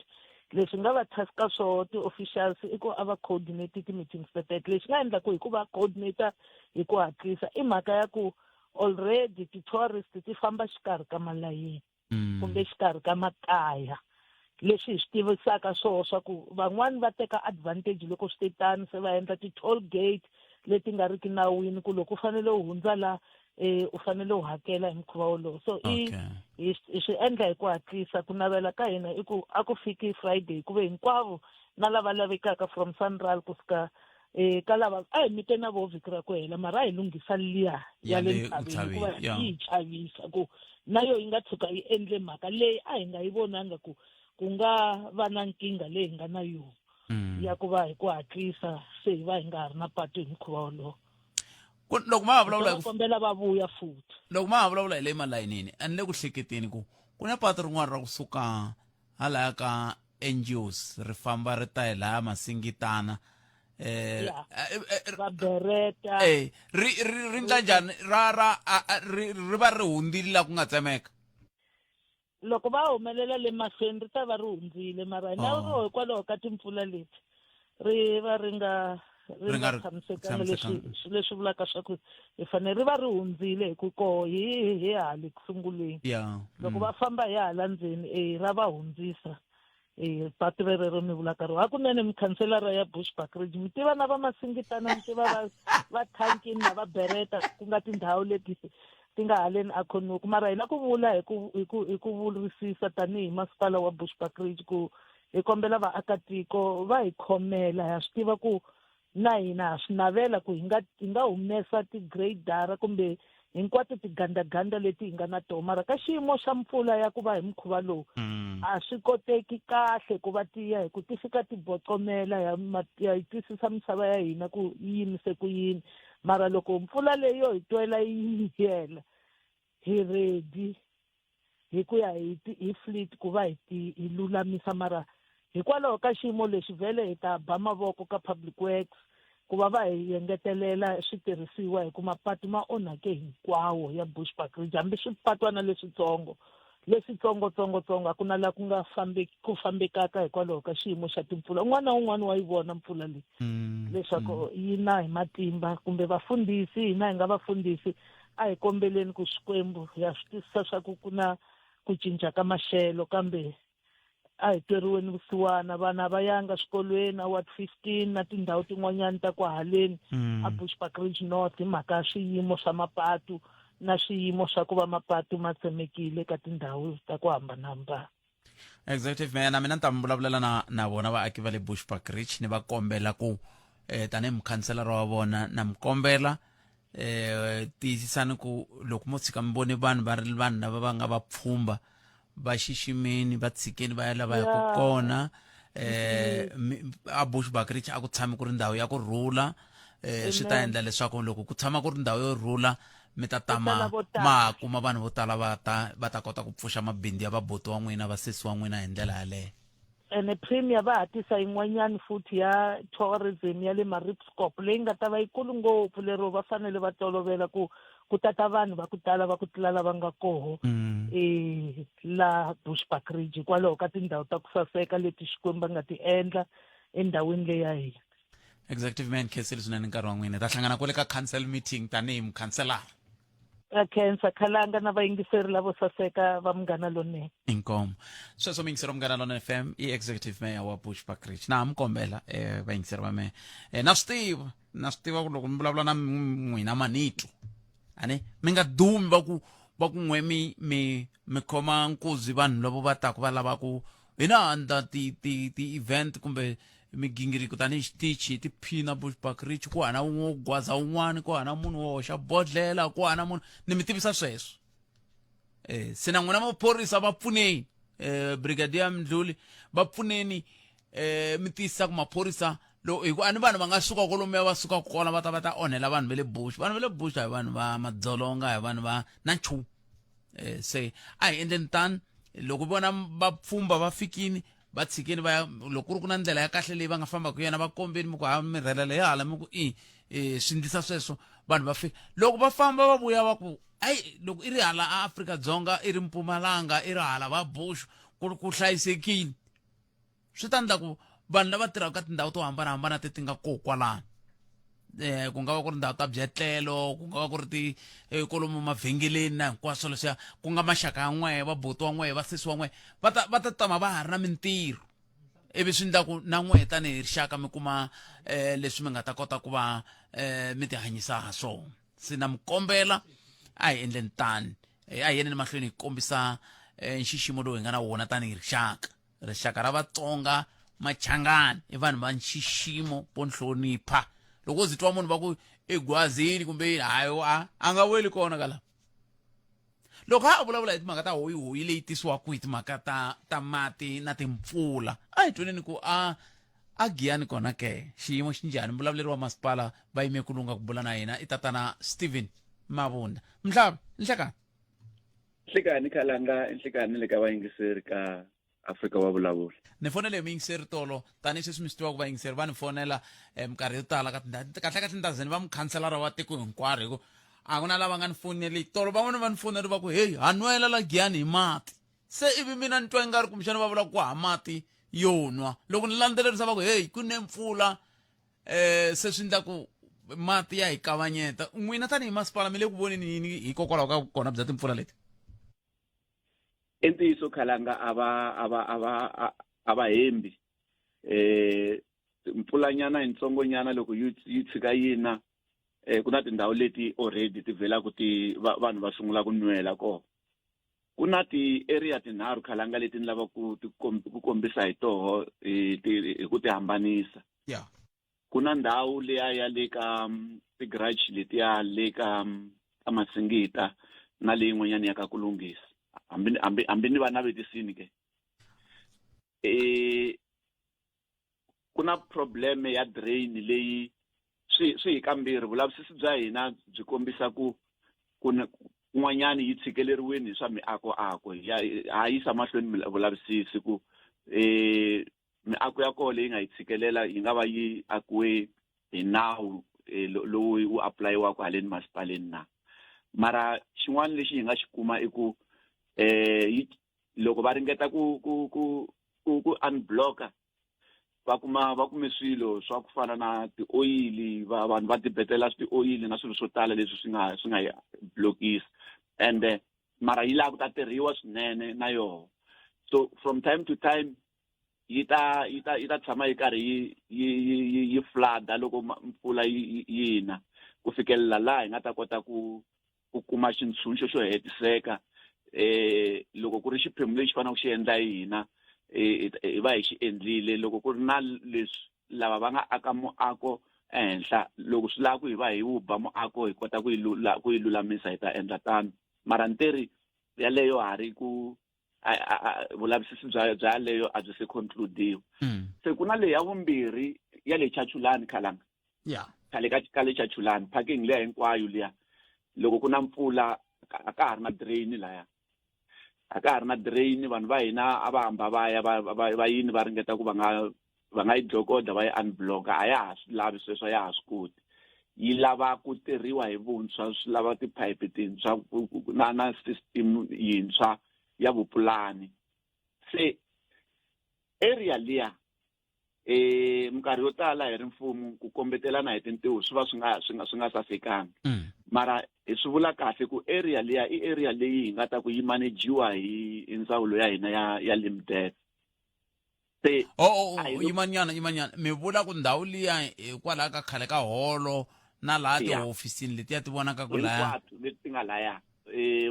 Leswi nga va taska swoho ti-officials i ku a va coordinate ti-meetings teteto. Lexi nga endla ku hi ku va coordinate hi ku hatlisa i mhaka ya ku already ti-tourist ti famba xikarhi ka malayini kumbe xikarhi ka makaya, leswi hi swi tivisaka swoho swa ku van'wani va teka advantage loko swi te tano, se va endla ti-toll gate leti nga riki nawini ku loko u fanele u hundza la u fanele u hakela hi mukhuva wolowo. So i hi swi endla hi ku hatlisa. Ku navela ka hina i ku a ku fiki Friday ku ve hinkwavo na lava lavekaka from Sanral kusuka ka lava a hi mite na vo vhiki ra ku hela, mara a hi lunghisa liya ya le ntshaveni hikuva yi hi chavisa ku na yo yi nga tshuka yi endle mhaka leyi a hi nga yi vonanga ku ku nga va na nkingha leyi hi nga na yona ya ku va hi ku hatlisa se hi va hi nga ha ri na patu hi mukhuva wolowo.
Loko ma ha vulavula
hi kombela va vuya futhi.
Loko ma ha vulavula hi le malayinini, a ni le ku hleketeni ku ku na patu rin'wana ra kusuka halaya ka NGOs ri famba ri ta hi laya Masingitana
va Bereta.
Ri ri ri ndla njhani ra ra ri ri va ri hundzile la ku nga tsemeka?
Loko va humelela le mahlweni ri ta va ri hundzile, mara na ro hikwalaho ka timpfula leti ri va ri nga ri nga tshamisekanga, leswi leswi vulaka swa ku hi fanele ri va ri hundzile hi ku koho hi hi hale ku sunguleni. Loko va famba hi hala ndzeni ra va hundzisa patu rerero mi vulaka ro. Hakunene mikhanselara ya Bushbuckridge mi tiva na va Masingitana, mi tiva va va Thankini na va Bereta, ku nga tindhawu leti ti nga haleni Acornhoek. Mara hi la ku vula hi ku hi ku hi ku vurisisa tanihi masipala wa Bushbuckridge ku hi kombela vaakatiko va hi khomela. Ha swi tiva ku na hina ha swi navela ku hi nga hi nga humesa ti-grader kumbe hinkwato tigandaganda leti hi nga na tona, mara ka xiyimo xa mpfula ya ku va hi mukhuva lowu a swi koteki kahle ku va tiya hi ku ti fika ti bocomela. Ya ya yi twisisa misava ya hina ku yi yimise ku yini, mara loko mpfula leyi yo hi twela yi yela, hi ready hi ku ya hi hi fleet ku va hi ti hi lulamisa. Mara hikwalaho ka xiyimo lexi vhele hi ta ba mavoko ka Public Works ku va va hi engetelela switirhisiwa, hi ku mapatu ma onhake hinkwawo ya Bushbuckridge, hambi swipatwana leswitsongo leswitsongotsongotsongo a ku na laha ku nga fambeki ku fambekaka hikwalaho ka xiyimo xa timpfula. Un'wana na un'wana wa yi vona mpfula leyi leswaku yi na hi matimba. Kumbe vafundhisi, hina hi nga vafundhisi, a hi kombeleni ku Xikwembu. Ha swi twisisa swa ku ku na ku cinca ka maxelo, kambe a hi tweriweni vusiwana. Vana va yanga swikolweni a Ward 15 na tindhawu tin'wanyani ta kwahaleni a Bushbuckridge North hi mhaka ya swiyimo swa mapatu na swiyimo swa ku va mapatu ma tsemekile ka tindhawu ta ku hambanahambana.
Executive Mayor, na mina ni ta mi vulavulela na na vona vaaki va le Bushbuckridge, ni va kombela ku tanihi mukhanselara wa vona na mi kombela tiyisisani ku loko mo tshika mi vone vanhu va ri vanhu lava va nga va pfhumba, va xiximeni, va tshikeni va ya lava yaka kona. A Bushbuckridge a ku tshami ku ri ndhawu ya ku rhula. Swi ta endla leswaku loko ku tshama ku ri ndhawu yo rhula, mi ta tama ma kuma vanhu vo tala va ta va ta kota ku pfuxa mabindzu ya vabuti wa n'wina, vasesi wa n'wina hi ndlela yaleyo.
Ene premier va ha tisa yin'wanyani futhi ya tourism ya le Maritzburg leyi nga ta va yikulu ngopfu, lero va fanele va tolovela ku ku tata vanhu va ku tala va ku tlula lava nga koho la Bushbuckridge hikwalaho ka tindhawu ta ku saseka leti Xikwembu va nga ti endla endhawini leyi ya hina.
Executive Man, khensile swinene nkarhi wa n'wina. Hi ta hlangana kwale ka council meeting tanihi mukhanselara.
A khensa khalanga na vayingiseri lavo saseka va Munghana Lonene.
Inkomu. Sweswo muyingiseri wa Munghana Lonene FM i executive mayor wa Bushbuckridge. Na ha mi kombela eh vayingiseri va mehe. Eh na swi tiva, na swi tiva ku loko mi vulavula na n'wina ma ni twa. Ani mi nga dumi va ku va ku n'we mi mi mi khoma nkuzi vanhu lavo va taku va lava ku hina ha endla ti ti ti event kumbe migingiriko tanihi xitichi hi tiphina Bushbuckridge ku hana wun'we wo gwaza wun'wana ku hana munhu wo hoxa bodlela ku hana munhu ni mi tivisa sweswo eh se na n'wina maphorisa va pfuneni eh brigadier Mdluli va pfuneni eh mi tiyisisa ku maphorisa lo hi ku a ni vanhu va nga suka kolomuya va suka kona va ta va ta onhela vanhu va le bush vanhu va le bush a hi vanhu va madzolonga a hi vanhu va na nchumu eh se a hi endleni tani loko vona vapfhumba va fikini va tshikeni va ya loko ku ri ku na ndlela ya kahle leyi va nga fambaka yona va kombeni mi ku ha mi rhelela ya hala mi ku i e swi ndlisa sweswo vanhu va fika loko va famba va vuya va ku ayi loko i ri hala a Afrika-Dzonga i ri Mpumalanga i ri hala va Bush ku ku hlayisekile swi ta endla ku vanhu lava tirhaka ka tindhawu to hambanahambana ti nga kona kwalano eh ku nga va ku ri ndhawu ta byetlelo ku nga va ku ri ti eh, kolomu mavhengeleni na hinkwaswo leswiya ku nga maxaka ya n'wehe va buti wa n'wehe va sesi wa n'wehe va ta va ta tama va ha ri na mintirho ivi swi endla ku na n'wehe tanihi rixaka mi kuma eh, leswi mi nga ta kota ku va eh, mi tihanyisa ha swona se na mi kombela a hi endleni tani eh, a hi yeneni mahlweni hi kombisa eh, nxiximo lowu hi nga na wona tanihi rixaka Rixaka ra Vatsonga Machangani i vanhu va nxiximo vo nhlonipha. Loko u zi twa munhu va ku i gwazini kumbe yini hayi a a nga weli kona ka laha. Loko ha vulavula hi timhaka ta hoyihoyi leyi tisiwaka hi timhaka ta ta mati na timpfula a hi tweneni ku a a Giyani kona ke xiyimo xi njhani muvulavuleri wa masipala va yime ku lunga ku bula na hina i tatana Steven Mavunda. Mhlava nhlekani.
Nhlikani khalanga nhlikani le ka vayingiseri ka Afrika wa vulavula.
Ni fonele hi muyingiseri tolo tanihi sweswi mi swi tivaka vayingiseri va ni fonela eh, minkarhi yo tala ka tindhawu kahlekahle ni ta ze ni va mukhanselara wa tiko hinkwaro hi ku a ku na lava nga ni foneli tolo van'wana va ni foneli va ku heyi ha nwela la Giyani hi mati se ivi mina ni twa ingari kumbexana va vula ku ha mati yo nwa loko ni landzelerisa va ku heyi ku ne mpfula eh se swi endla ku mati ya hi kavanyeta n'wina tanihi masipala mi le ku voneni yini hikokwalaho ka kona bya timpfula leti
I ntiyiso khalanga a va a va a va a va hembi eh mpfulanyana yitsongonyana loko yi yi tshika yi na eh ku na tindhawu leti already ti vhelaka ti vanhu va sungula ku nwela kona ku na ti-area tinharhu khalanga leti ni lavaka ku ti ku kombisa hi toho hi hi ku ti hambanisa
yeah
ku na ndhawu liya ya le ka ti-garage letiya le ka ka Masingita na leyi yin'wanyana ya ka ku lunghisa hambi hambi hambi ni va navetisini ke e ku na problem ya drain leyi swi swi hi kambirhi vulavisisi bya hina byi kombisa ku ku kun'wanyana yi tshikeleriwini hi swa miako ako ya ha yisa mahlweni vulavisisi ku eh miako ya kona leyi nga yi tshikelela yi nga va yi akiwe hi nawu eh, lowu wu apulayiwaka haleni masipaleni na mara xin'wana lexi hi nga xi kuma i ku eh loko va ringeta ku ku ku ku ku unblocka va kuma va kume swilo swa ku fana na tioyili va vanhu va tibetela tioyili na swilo swo tala leswi swi nga swi nga yi blokisa ende mara yi lava ku ta tirhiwa swinene na yoho so from time to time yi ta yi ta yi ta tshama yi karhi yi yi yi yi flood-a loko mpfula yi yi na ku fikelela laha hi nga ta kota ku ku kuma xintshunxo xo hetiseka eh loko ku ri xiphemu lexi faneleke xi endla hina eh, hi va hi xi endlile loko ku ri na leswi lava va nga aka muako ehenhla loko swi lava ku hi va hi wu ba muako hi kota ku yi lula ku yi lulamisa hi ta endla tano mara ntiri yaleyo ha ri ku vulavisisi bya bya yaleyo a byi se concludiwa mm. se ku na leyi ya vumbirhi ya le chachulani khalanga
ya
khale ka ka le chachulani parking liya hinkwayo liya loko ku na mpfula a ka ha ri na drain laya a ka ha ri na drain vanhu va hina a va hamba va ya va va va yini va ringeta ku va nga va nga yi dlokodla va yi unblocka a ya ha swi lavi sweswo a ya ha swi koti yi lava ku tirhiwa hi vuntshwa swi lava tiphayiphi tintshwa na na system yintshwa ya vupulani se area liya eh minkarhi yo tala hi ri mfumo ku kombetelana hi tintiho swi va swi nga swi nga swi nga sasekanga mm. Mara hi swi vula kahle ku area liya i area leyi hi nga ta ku yi manajiwa hi ndzawulo ya hina ya Limdev. Se
oh, oh, oh, yimanyana yimanyana mi vula ku ndhawu liya hikwalaho ka khale ka holo na laha tihofisini letiya ti vonaka ku
laya hinkwato leti ti nga laya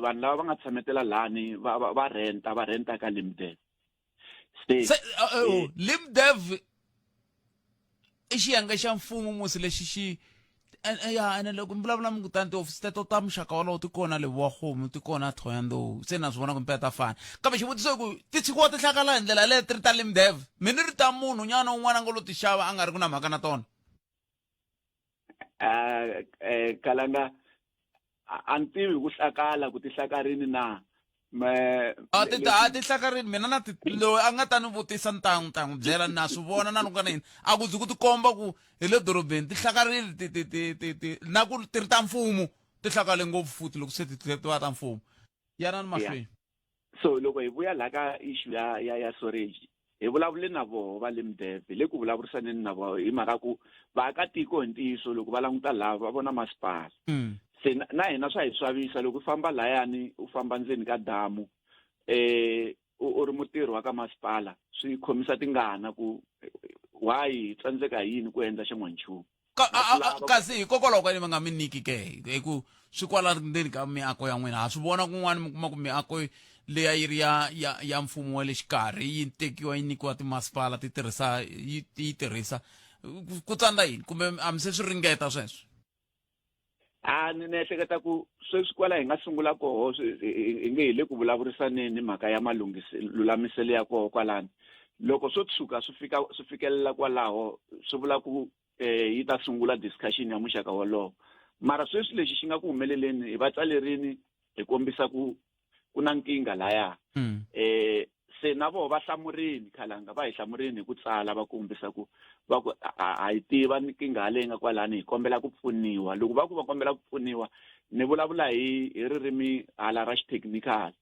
vanhu lava va nga tshametela lani va renta va renta ka Limdev.
Se, se oh, Limdev i xiyenge xa mfumo musi lexi xi ya ene loko mi vulavula mi ku tani tihofisi teto ta muxaka wolowo ti kona Lebowa-Kgomo ti kona Thohoyandou se na swi vona ku mpela ta fana kambe xivutiso i ku ti tshikiwa ti hlakala hi ndlela leyo ti ri ta Limdev mi ni ri ta munhu nyana un'wana a nga lo ti xava a nga ri ku na mhaka na tona.
Kalanga a ni tivi ku hlakala ku ti hlakarini na
me a ti a ti hlakarini mina na ti loyi a nga ta ni vutisa ni ta n'wi ta n'wi byela na swi vona na loko na yini a ku zi ku tikomba ku hi le dorobeni ti hlakarile ti ti ti ti ti na ku ti ri ta mfumo ti hlakale ngopfu futhi loko se ti ti va ta mfumo yanani mahlweni.
So loko hi vuya la ka issue ya storage hi vulavule na voho va Limdev hi le ku vulavurisaneni na voho hi mhaka ku vaakatiko hi ntiyiso loko va languta laha va vona masipala. Se na hina swa hi swavisa loko u famba layani u famba ndzeni ka damu u ri mutirhi wa ka masipala swi khomisa tingana ku why hi tsandzeka hi yini ku endla xan'wanchumu.
Kasi hikokwalaho ka yini va nga mi nyiki ke hi ku swi kwala ndzeni ka miako ya n'wina ha swi vona kun'wana mi kuma ku miako leya yi ri ya mfumo wa le xikarhi yi tekiwa yi nyikiwa timasipala ti tirhisa yi yi tirhisa ku tsandza yini kumbe a mi se swi ringeta sweswo?
A ni ehleketa ku sweswi kwala hi nga sungula koho hi nge hi le ku vulavurisaneni mhaka ya malulamiselo ya koho kwalani loko swo tshuka swi fika swi fikelela kwalaho swi vula ku yi ta sungula discussion ya muxaka wolowo mara sweswi lexi xi nga ku humeleleni hi va tsalerini hi kombisa ku ku na nkingha laya. Se na voho va hlamurini khalanga va hi hlamurini hi ku tsala va kombisa ku va ku ha yi tiva nkingha leyi nga kwalani hi kombela ku pfuniwa loko va ku va kombela ku pfuniwa ni vulavula hi hi ririmi hala ra xithekinikhali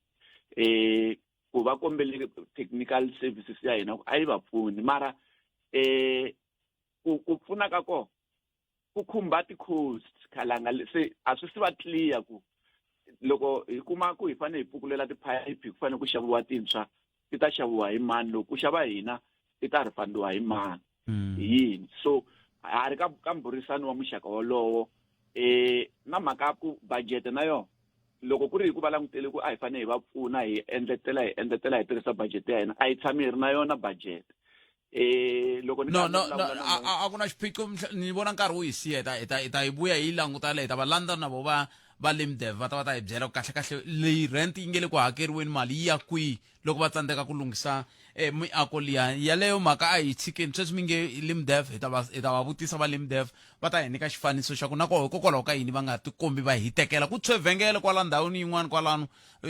ku va kombele technical services ya hina ku a yi va pfuni mara ku pfuna ka kona ku khumba ti-cost khalanga se a swi si va clear ku loko hi kuma ku hi fanele hi pfukulela tiphayiphi ku fanele ku xaviwa tintshwa ti ta xaviwa hi mani loko ku xava hina ti ta refundiwa hi mani hi yini so ha ri ka mbhurisano wa muxaka wolowo na mhaka ku budget na yona loko ku ri hi ku va langutele ku a hi fanele hi va pfuna hi endletela hi endletela hi tirhisa budget ya hina a hi tshami hi ri na yona budget loko
ni no no no a ku na xiphiqo ni vona nkarhi wu hi siya hi ta hi ta hi vuya hi languta le hi ta va landza na vo va va Limdev va ta va ta hi byela ku kahle kahle leyi rent yi nge le ku hakeriweni mali yi ya kwihi loko va tsandzeka ku lunghisa miako liya yaleyo mhaka a hi tshikeni sweswi mi nge Limdev hi ta va hi ta va vutisa va Limdev va ta hi nyika xifaniso xa ku na koho hikokwalaho ka yini va nga tikombi va hi tekela ku tshwe vhengele kwala ndhawini yin'wana kwalano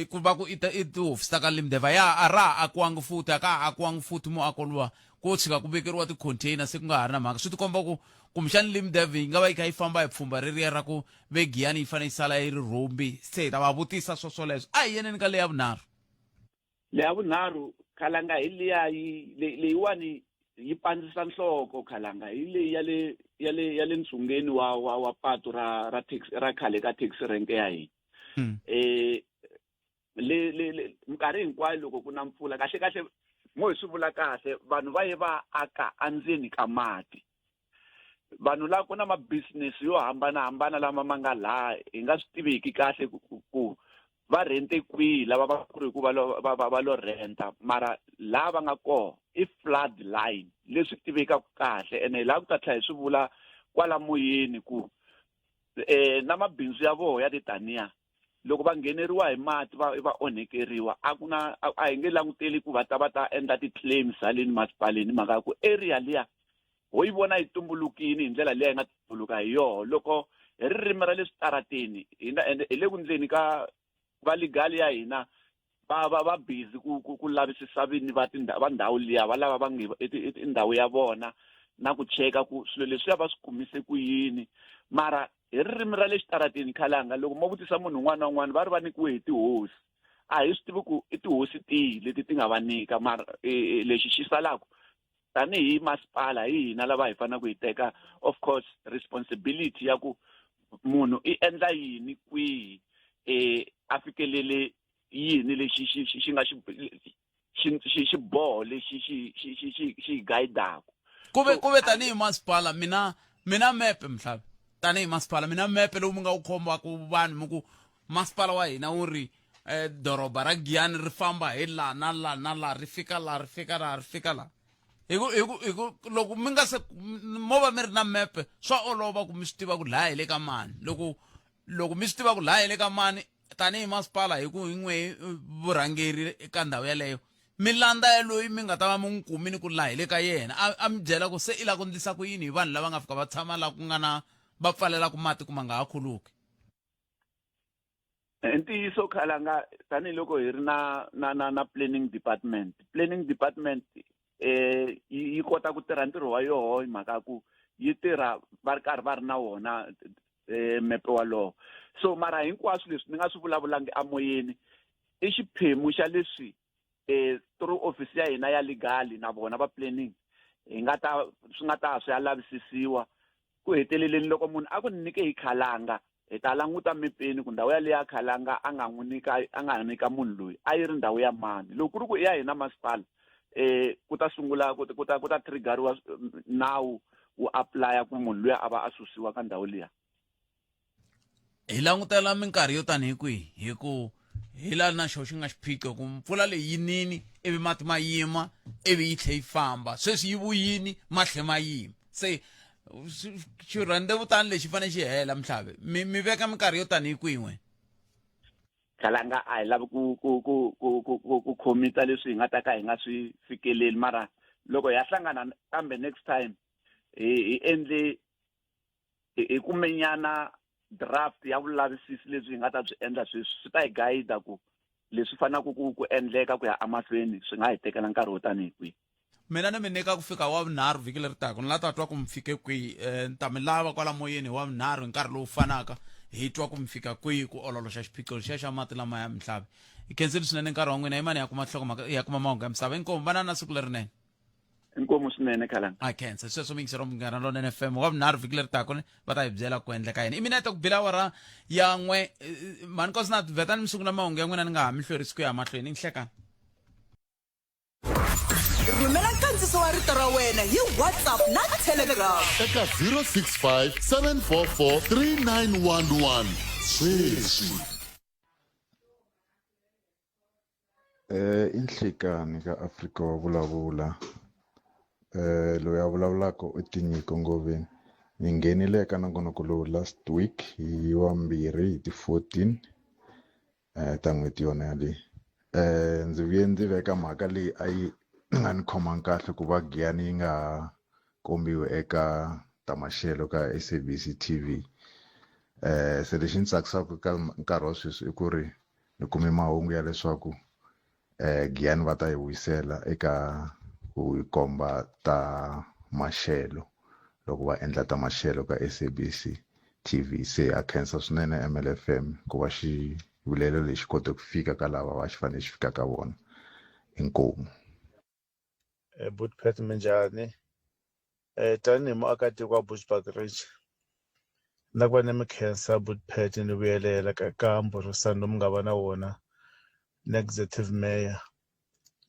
ku va ku i i tihofisi ta ka Limdev ya a ra ha akiwangi futhi a ka ha akiwangi futhi muako luwa ko tshika ku vekeriwa ti-container se ku nga ha ri na mhaka swi tikomba ku kumbexani Limdev yi nga va yi kha yi famba hi pfhumba reriya ra ku ve Giyani yi fanele yi sala yi ri rhumbi se hi ta va vutisa swo swoleswo a hi yeneni ka leya vunharhu.
Leya vunharhu khalanga hi liya yi leyiwani yi pandzisa nhloko khalanga hi leyi ya le ya le ya le ntsungeni wa wa wa patu ra ra taxi ra khale ka taxi rank ya hina. Le le le minkarhi hinkwayo loko ku na mpfula kahle kahle mo hi swi vula kahle vanhu va ye va aka endzeni ka mati vanhu la ku na ma-business yo hambanahambana lama ma nga laha hi nga swi tiviki kahle ku va rente kwihi lava va ku ri ku va lo va va va lo renta mara laha va nga kona i flood line leswi tivekaka kahle ene hi laha ku ta tlhela hi swi vula kwala moyeni ku na mabindzu ya vona ya titaniya loko va ngheneriwa hi mati va va onhekeriwa a ku na a hi nge languteli ku va ta va ta endla ti-claims haleni masipaleni mhaka ya ku area liya ho yi vona yi tumbulukini hi ndlela liya yi nga tumbuluka hi yoho loko hi ririmi ra le switarateni hina ende hi le ku ndleni ka va legal ya hina va va va busy ku ku ku lavisisa vini va va ndhawu liya va lava va nge i ndhawu ya vona na ku cheka ku swilo leswiya va swi kumise ku yini mara hi ririmi ra le xitarateni khalanga loko mo vutisa munhu un'wana na un'wana va ri va nyikiwe hi tihosi a hi swi tivi ku i tihosi tihi leti ti nga va nyika mara lexi xi salaka tanihi masipala hi hina lava hi faneleke hi teka of course responsibility ya ku Munhu i endla yini kwihi, a fikelele yini lexi xi xi xi nga xi xi xiboho lexi xi xi xi xi xi guidaku.
Ku ve ku ve tanihi masipala mina mina mepe mhlavi tanihi masipala mina mepe lowu mi nga wu khombaka vanhu mi ku masipala wa hina wu ri eh, doroba ra Giyani ri famba hi la na la na la ri fika la ri fika la ri fika la hi ku hi ku hi ku loko mi nga se mo va mi ri na mepe swa olova ku mi swi tiva ku laha hi le ka mani loko loko mi swi tiva ku laha hi le ka mani tanihi masipala hi ku hi n'we vurhangeri eka ndhawu yeleyo mi landza ya loyi mi nga ta va mi n'wi kumini ku laha hi le ka yena a a mi byela ku se i lava ku ndlisa ku yini hi vanhu lava nga fika va tshama laha ku nga na va pfalelaka mati ku ma nga ha khuluki.
Ntiyiso khalanga tanihiloko hi ri na na na na planning department planning department eh yi kota ku tirha ntirho wa yoho hi mhaka ku yi tirha va ri karhi va ri na wona eh mepe walowo so mara hinkwaswo leswi ni nga swi vulavulangi amoyeni i xiphemu xa leswi eh through office ya hina ya legal na vona va planning hi nga ta swi nga ta swi ya lavisisiwa ku heteleleni loko munhu a ku ni nyike hi khalanga hi ta languta mepeni ku ndhawu yaleyo ya khalanga a nga n'wi nyika a nga nyika munhu loyi a yi ri ndhawu ya mani loko ku ri ku i ya hina masipala eh ku ta sungula ku ku ta ku ta triggeriwa nawu wu apply ku munhu luya a va a susiwa ka ndhawu liya.
Hi langutela minkarhi yo tanihi kwihi hi ku hi laha na xo xi nga xiphiqo ku mpfula leyi yi nini ivi mati ma yima ivi yi tlhe yi famba sweswi yi vuyini ma tlhe ma yima se xirhendzevutani lexi fanele xi hela mhlave mi mi veka minkarhi yo tanihi kwihi n'we
Khalanga a hi lavi ku ku ku ku ku ku ku khomisa leswi hi nga ta ka hi nga swi fikeleli mara loko hi ya hlangana kambe next time hi hi endle hi kumenyana draft ya vulavisisi lebyi hi nga ta byi endla sweswi swi ta hi gayida ku leswi faneleke ku ku endleka ku ya emahlweni swi nga hi tekela nkarhi wo tanihi kwihi.
Mina ni mi nyika ku fika wa vunharhu vhiki leri taka ni la ta twa ku mi fike kwihi um ni ta mi lava kwala moyeni hi wa vunharhu hi nkarhi lowu fanaka hi twa ku mi fika kwihi ku ololoxa xiphiqo lexiya xa mati lama ya mihlavi hi khensile swinene nkarhi wa n'wina yimani ya kuma nhlokomhaka ya kuma mahungu ya misava inkomu vanani na siku lerinene.
Inkomu swinene khalanga.
A khensa sweswo miyingiseri wa Munghana Lonene FM wa vunharhu vhiki leri taka va ta hi byela ku endleka yini i minete ku bile awara ya n'we mhani Nkosinathi vhetani mi sungula mahungu ya n'wina ni nga ha mi hlwerisi ku ya mahlweni nhlekani.
Rhumela nkandziso wa rito ra wena hi WhatsApp na Telegram
eka 065 744 3911 sweswi.
I nhlikani ka Afrika wa vulavula loyi a vulavulaka i Tinyiko Ngoveni ni nghenile eka nongonoko lowu last week hi wambirhi hi ti-fourteen ta n'hweti yona yaleyi ndzi vuye ndzi veka mhaka leyi a yi nga ni khomangi kahle ku va Giyani yi nga ha kombiwi eka ta maxelo ka S_A_B_C T_V se lexi ni tsakisaka ka nkarhi wa sweswi i ku ri ni kume mahungu ya leswaku Giyani va ta yi vuyisela eka ku yi komba ta maxelo loko va endla ta maxelo ka S_A_B_C T_V se ha khensa swinene M_L_F_M ku va xivilelo lexi kote ku fika ka lava va xi fanele xi fika ka vona inkomu.
Buti Pat minjhani? Tanihi muakatiko wa Bushbuckridge na ku va ni mi khensa Buti Pat ni vuyelela ka ka mbhurisano lowu mi nga va na wona na executive mayor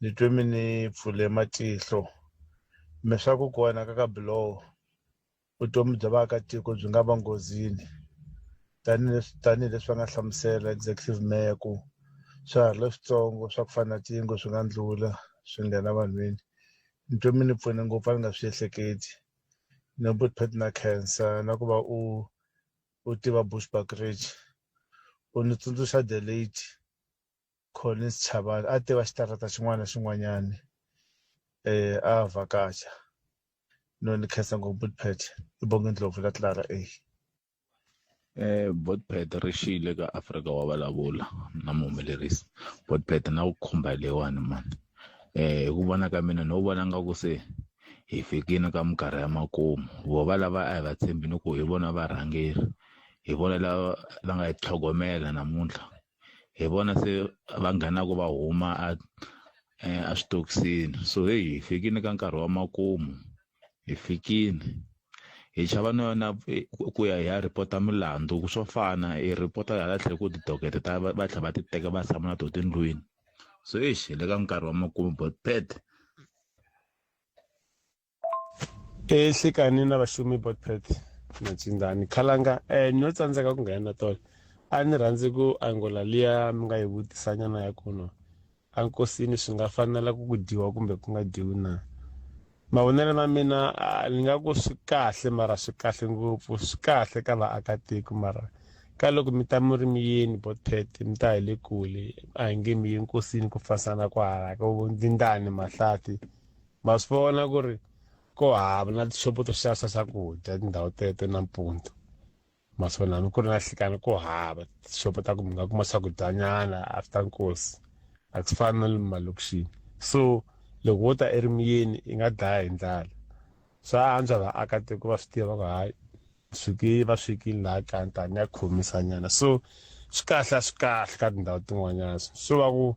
ni twe mi ni pfule matihlo mi swa ku ku onhaka ka biloho vutomi bya vaakatiko byi nga va nghozini tanihileswi tanihileswi va nga hlamusela executive mayor ku swiharhi leswitsongo swa ku fana na tiyingwe swi nga ndlula swi nghena vanhwini ni twe mi ni pfune ngopfu a ni nga swi ehleketi ni but Pat na khensa na ku va u u tiva Bushbuckridge u ni tsundzuxa the late Collins Chabane a tiva xitarata xin'wana na xin'wanyana a vhakacha no ni khensa ngopfu but Pat i Bongi Ndlovu la Clara A.
Botpet ri xile ka Afrika wa vulavula na muhumelerisi Botpet na ku khumba leyiwani mani hi ku vona ka mina no vona nga ku se hi fikini ka minkarhi ya makumu vo va lava a hi va tshembi ni ku hi vona varhangeri hi vona lava va nga hi tlhogomela namuntlha hi vona se va nghenaka va huma a a switokisini so heyi hi fikini ka nkarhi wa makumu hi fikini. Hi xava na yona ku ya hi ya ripota milandzu swo fana hi ripota hala tlhelo ku tidokete ta va tlhela va ti teka va tshama na to tindlwini. So eish hi le ka nkarhi wa makumu botpet.
Ehlikani na vaxumi botpet na cindani khalanga um no tsandzeka ku nghena tolo a ni rhandzi ku angola liya mi nga yi vutisanyana ya kuno enkosini swi nga fanela ku ku dyiwa kumbe ku nga dyiwi na mavonelo ma mina ni nga ku swi kahle mara swi kahle ngopfu swi kahle ka vaakatiko mara ka loko mi ta mi ri miyeni botpet mi ta hi le kule a hi nge mi ye nkosini ku fasana kwahala ka ndindani mahlathi ma swi vona ku ri ko hava na tixopo to xavisa swakudya tindhawu teto nampundzu Maswona hambi ku ri na nhlikani ku hava tixopo ta ku mi nga kuma swakudyanyana after nkosi a swi fani na le malokixini so loko wo ta erimiyeni i nga dlaya hi ndlala swa antswa vaakatiko va swi tiva ku hayi swiki va swekile laha kaya ni ta ni ya khomisanyana so swi kahle a swi kahle ka tindhawu tin'wanyana swo va ku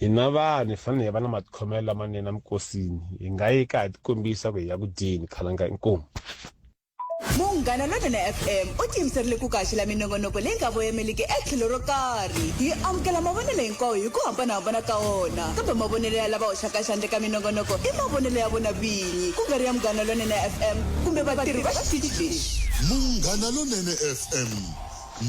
hina vanhu hi fanele hi va na matikhomelo lamanene emikosini hi nga yi ka hi tikombisa ku hi ya ku dyeni khalanga inkomu.
Munghana Lonene FM u tiyimiserile ku kaxela minongonoko leyi nga voyameliki etlhelo ro karhi. Hi amukela mavonelo hinkwawo hi ku hambanahambana ka wona, kambe mavonelo ya lava hoxaka xandla eka minongonoko i mavonelo ya vona vinyi, ku nga ri ya Munghana Lonene FM kumbe vatirhi va xitichi lexi.
Munghana Lonene FM,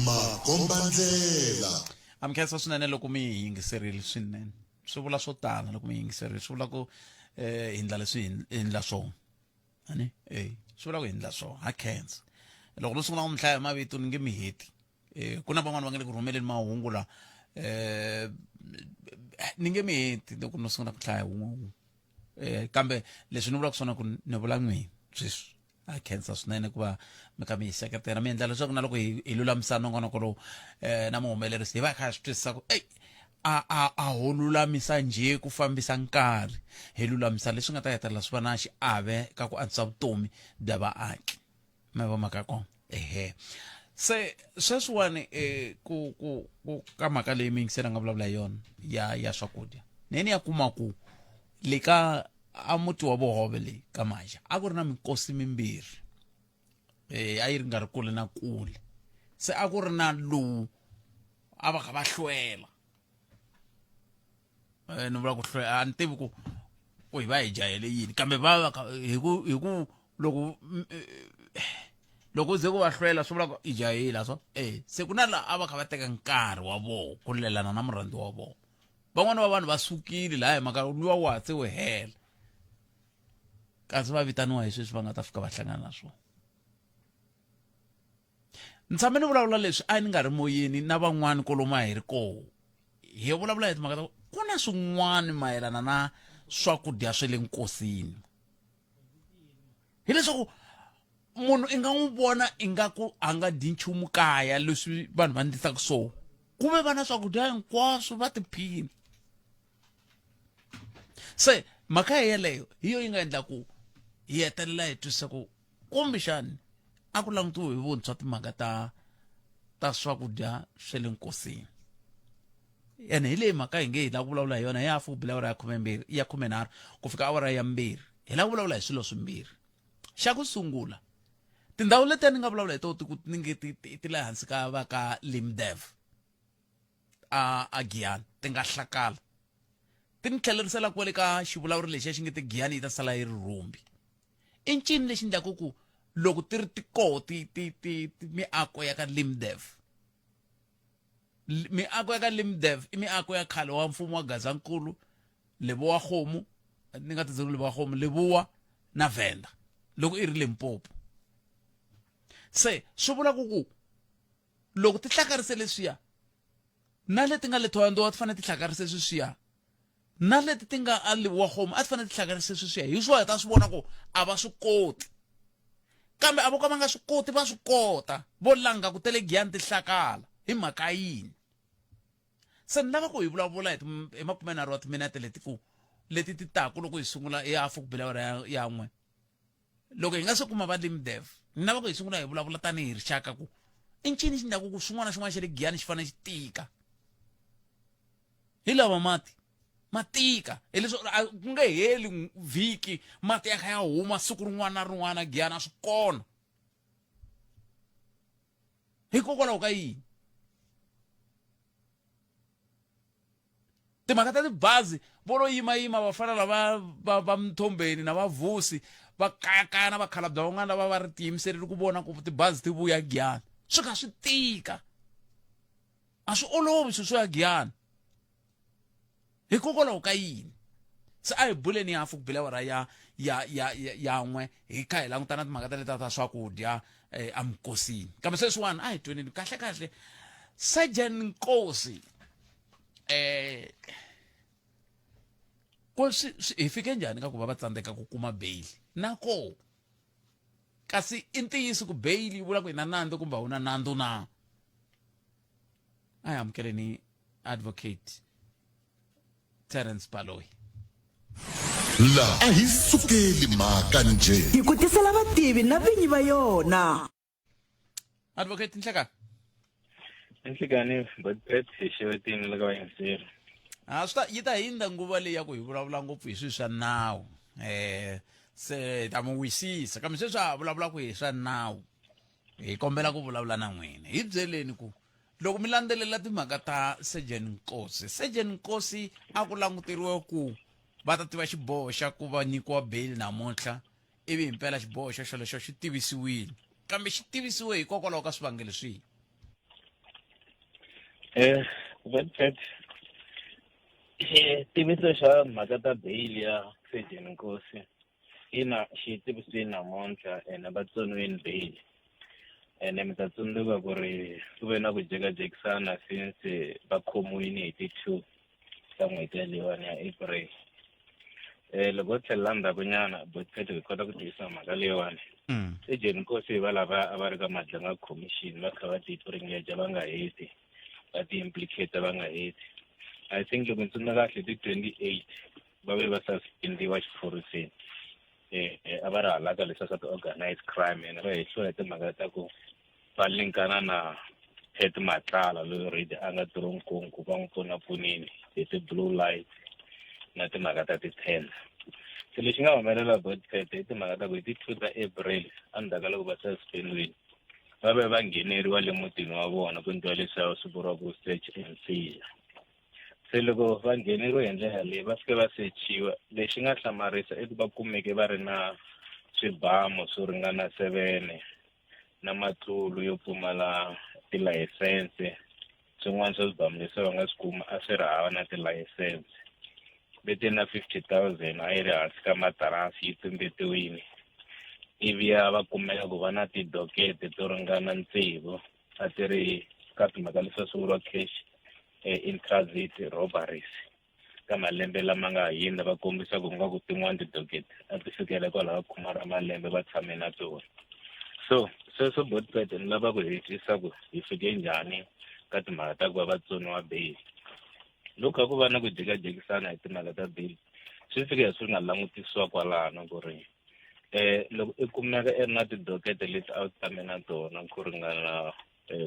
makombandlela.
Ha mi khensa swinene loko mi hi yingiserile swinene. Swi vula swo tala loko mi yingiserile. Swi vula ku eh hi ndla leswi hi ndla swona. Ani? Eh, swi vula ku hi ndla swona. Ha khensa. Loko no sungula ku mi hlaya hi mavito ni nge mi heti. Eh, ku na van'wana va nga le ku rhumeleni mahungu la. Eh, ni nge mi heti loko no sungula ku hlaya wun'we wun'we. Eh, kambe leswi ni vulaka swona ku ni vula n'wina sweswi. Ha khensa swinene ku va mi kha mi hi seketela mi endla leswaku na loko hi lulamisa nongonoko lowu eh na muhumelerisi hi va hi kha hi swi twisisa ku eyi a a a ho lulamisa njhe ku fambisa nkarhi hi lulamisa leswi nga ta hetelela swi va na xiave ka ku antswisa vutomi bya vaaki ma va mhaka kona ehe se sweswiwani eh, ku ku ku ka mhaka leyi miyingiseri a nga vulavula hi yona ya ya swakudya ni ni ya kuma ku le ka a muti wa vohove leyi ka maja a ku ri na minkosi mimbirhi eh a yi ri nga ri kule na kule se a ku ri na lowu a va kha va hlwela eh ni vula ku hlwela a ni tivi ku ku hi va hi jahele yini kambe va va kha hi ku hi ku loko loko ze ku va hlwela swi vula ku i jahile swo eh se ku na laha a va kha va teka nkarhi wa vona ku lelana na murhandzi wa vona van'wana va vanhu va sukile laha hi mhaka luwa wa ha se wu hela kasi va vitaniwa hi sweswi va nga ta fika va hlangana na swona ni tshame ni vulavula leswi a ni nga ri moyeni na van'wani kolomu a hi ri koho hi vulavula hi timhaka ta ku na swin'wana mayelana na swakudya swa le nkosini hileswaku munhu i nga n'wi vona ingaku a nga dyi nchumu kaya leswi vanhu va endlisaka so ku ve va na swakudya hinkwaswo va tiphina se mhaka yeleyo hi yo yi nga endla ku hi hetelela hi twisisa ku kumbexani a ku langutiwe hi vuntshwa timhaka ta ta swakudya swa le nkosini ene hi leyi mhaka hi nge hi lava ku vulavula hi yona hi hafu ku bile awara ya khumembirhi ya khumenharhu ku fika awara ya mbirhi hi lava ku vulavula hi swilo swimbirhi xa ku sungula tindhawu letiya ni nga vulavula hi to ti ku ni nge ti ti le hansi ka va ka limdev a a giyani ti nga hlakala ti ni tlhelerisela kwale ka xivulavuri lexiya xi nge te giyani yi ta sala yi ri rhumbi i ncini lexi endlaku ku loko ti ri ti koho ti ti ti miako ya ka limdev miako ya ka limdev i miako ya khale wa mfumo wa gazankulu lebowa kgomo ni nga ti lebowa kgomo lebowa na venda loko i ri limpopo se swi vula ku ku loko ti hlakarise leswiya na leti nga le thohoyandou a ti fanele ti hlakarise sweswiya na leti ti nga a lebowa kgomo a ti fanele ti hlakarise sweswiya hi swona hi ta swi vona ku a va swi koti kambe a vo ka va nga swi koti va swi kota vo langa ku tele giyani ti hlakala hi mhaka yini se ni lava ku hi vulavula hi hi makumenharhu wa timinete leti ku leti ti taku loko hi sungula hi hafu ku bile awara ya ya n'we loko hi nga se kuma va limdev ni lava ku hi sungula hi vulavula tanihi rixaka ku i ncini xi ndlaku ku xin'wana na xin'wana xa le giyani xi fanele xi tika hi lava mati ma tika hileswo a ku nge heli vhiki mati ya kha ya huma siku rin'wana na rin'wana giyani a swi kona. Hikokwalaho ka yini? Timhaka ta tibazi vo lo yimayima vafana lava va va Mthombeni na va Vusi va kayakaya na vakhalabya van'wana lava va ri tiyimiserile ku vona ku tibazi ti vuya Giyani. Swi kha swi tika. A swi olovi swilo swo ya Giyani. Hikokwalaho ka yini? Se a hi buleni hafu ku bile awara ya ya ya ya ya n'we hi kha hi langutana timhaka ta leta ta swakudya eh, emikosini. Kambe sweswiwani a hi tweneni kahle kahle Surgeon Nkosi eh ko swi hi fike njhani ka ku va va tsandzeka ku kuma bail na ko kasi i ntiyiso ku bail yi vula ku hi na nandzu kumbe a wu na nandzu na? A hi amukeleni Advocate Terence Baloyi.
La a hi sukeli mhaka njhe.
Hi ku tisela vativi na vinyi va yona.
Advocate Nhlekani.
Nhlekani Godbert hi xewetini loko va yingiseri.
A swi ta yi ta hindza nguva leyi ya ku hi vulavula ngopfu hi swilo swa nawu. Eh se hi ta mi wisisa kambe sweswi a vulavula ku hi swa nawu. Hi kombela ku vulavula na n'wina. Hi byeleni ku loko mi landzelela timhaka ta Surgeon Nkosi, Surgeon Nkosi a ku languteriwe ku va ta tiva xiboho xa ku va nyikiwa bail namuntlha ivi himpela xiboho xo xolexo xi tivisiwile kambe xi tivisiwe hikokwalaho ka swivangelo swihi?
Godfred, xitiviso xa mhaka ta bail ya Surgeon Nkosi ina xi tivisiwile namuntlha ene va tsoniwile bail ene mi ta tsundzuka ku ri ku ve na ku jekajekisana since va khomiwile hi ti-2 ta n'hweti yaleyiwani ya April. Loko ho tlhelela ndzhakunyana Godfred hi kota ku tiyisa mhaka leyiwani. Surgeon Nkosi hi va lava a va ri ka Madlanga Commission va kha va ti pfuringeja va nga heti va ti-implicate va nga heti. I think loko ndzi tsundzuka kahle ti 28 va ve va suspendiwa xiphoriseni. A va ri halaka leswiya swa ti-organized crime ene va hehliwa hi timhaka ta ku va linkana na Pat Matlala loyi already a nga tronkonku ku va n'wi pfunapfunile hi ti-blue light na timhaka ta ti-tender. Se lexi nga humelela Godfred i timhaka ta ku hi ti-2 ta April endzhaku ka loko va suspendiwile va ve va ngheneriwa le mutini wa vona ku endliwa leswiya swi vuriwaka search and seizure. Se loko va ngheneriwe hi ndlela leyi va fike va sechiwa lexi nga hlamarisa i ku va kumeke va ri na swibamu swo ringana 7 na matlulu yo pfumala tilayisense swin'wana swa swibamu leswi va nga swi kuma a swi ri hava na tilayisense leti na 50,000 a yi ri hansi ka matarasi yi tumbetiwile ivi ya va kumeka ku va na tidokete to ringana tsevu a ti ri ka timhaka leswi swi vuriwa cash in transit robberies ka malembe lama nga hundza va kombisa ku nga ku tin'wana tidokete a ti fikela kwalaho ka khume ra malembe va tshame na tona. So sweswo Godfred ni lava ku hi twisisa ku hi fike njhani ka timhaka ta ku va va tsoniwa bail. Loko kha ku va na ku jekajekisana hi timhaka ta bail swi fike swi nga langutisiwa kwalano ku ri loko i kumeka i ri na tidokete leti a wu tshame na tona ku ringana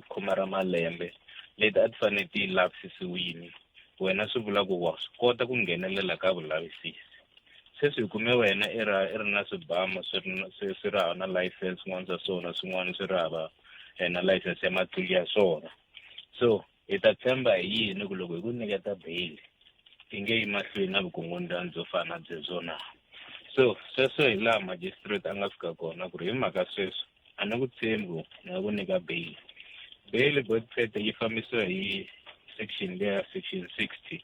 khume ra malembe leti a ti fanele ti lavisisiwile wena swi vula ku wa swi kota ku nghenelela ka vulavisisi. Sweswi hi kume wena i ra i ri na swibamu swi ri swi swi ri hava na license swin'wana swa swona swin'wana swi ri hava na license ya matlulu ya swona. So hi ta tshemba hi yini ku loko hi ku nyiketa bail i nge yi mahlweni na vukungundzwana byo fana na byebyo na? So sweswo hi laha magistrate a nga fika kona ku ri hi mhaka sweswo a ni ku tshembi ku ni nga ku nyika bail. Bail Godfred yi fambisiwa hi section leya section 60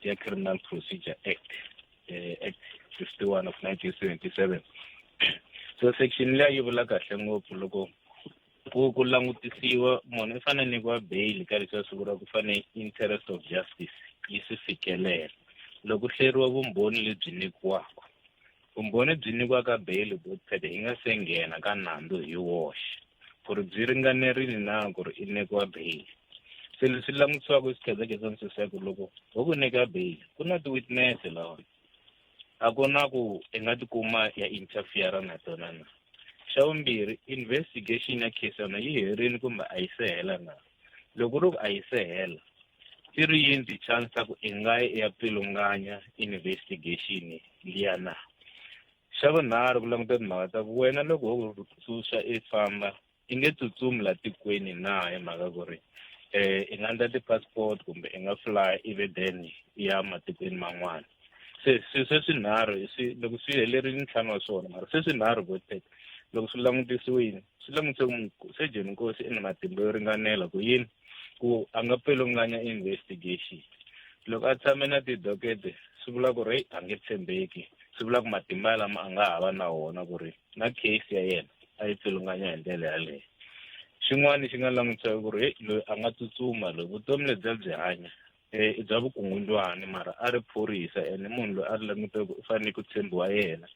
ya Criminal Procedure Act, Act 51 of 1977. So section leya yi vula kahle ngopfu loko ku ku langutisiwa munhu i fanele nyikiwa bail ka leswi swi vuriwaka ku fanele interest of justice yi swi fikelela. Loko hleriwa vumbhoni lebyi nyikiwaka, vumbhoni byi nyikiwaka bail Godfred yi nga se nghena ka nandzu hi woxe ku ri byi ringanerile na ku ri i nyikiwa bail. Se leswi langutisiwaka swi tlhela swi ku loko ho ku nyika bail ku na ti-witness lawa a ku na ku i nga tikuma ya interfere na tona na. Xa vumbirhi investigation ya case ya wena yi herile kumbe a yi se hela na. Loko ri ku a yi se hela ti ri yini ti-chance ta ku i nga yi ya pfilunganya investigation liya na. Xa vunharhu ku languta timhaka ta ku wena loko ho ku susa i famba i nge tsutsumi la tikweni na hi mhaka ku ri eh i nga endla ti-passport kumbe i nga fly ivi then i ya matikweni man'wana. Se swilo sweswinharhu swi loko swi helerile ntlhanu wa swona, mara sweswinharhu Botpet loko swi langutisiwile swi langutise ku Surgeon Nkosi i na matimba yo ringanela ku yini ku a nga pfilunganya investigation. Loko a tshame na tidokete swi vula ku ri a nge tshembeki, swi vula ku matimba lama a nga hava na wona ku ri na case ya yena a yi pfilunganya hi ndlela yaleyo. Xin'wana xi nga langutisiwa ku ri heyi loyi a nga tsutsuma loyi vutomi lebyi a byi hanya i bya vukungundzwani, mara a ri phorisa ene munhu loyi a ri languteke ku u fanele ku tshembiwa yena,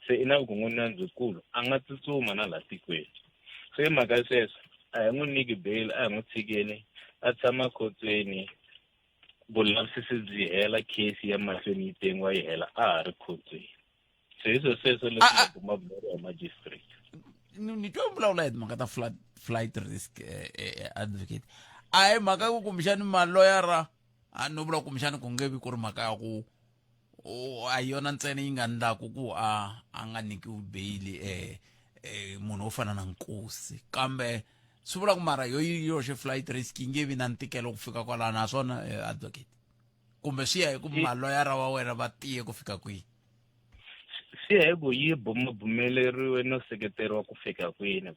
se i na vukungundzwani byikulu a nga tsutsuma na laha tikweni. Se hi mhaka ya sweswo a hi n'wi nyiki bail, a hi n'wi tshikeni a tshama khotsweni vulavisisi byi hela, case ya mahlweni yi tengiwa yi hela a ha ri khotsweni. Se hi swo sweswo leswi nga bumabumeriwa hi magistrate.
Ni twa vulavula hi timhaka ta flight risk, advocate. A hi mhaka ku kumbexani maloyara a no vula kumbexani ku nge vi ku ri mhaka ya ku a hi yona ntsena yi nga ndlaku ku a nga nyikiwi bail munhu wo fana na Nkosi, kambe swi vula ku mara yo yi yoxe flight risk yi nge vi na ntikelo ku fika kwalano, naswona advocate, kumbe swi ya hi ku maloyara wa wena va tiye ku fika kwihi?
Swi ya hi ku yi bumabumeleriwe no seketeriwa ku fika kwini.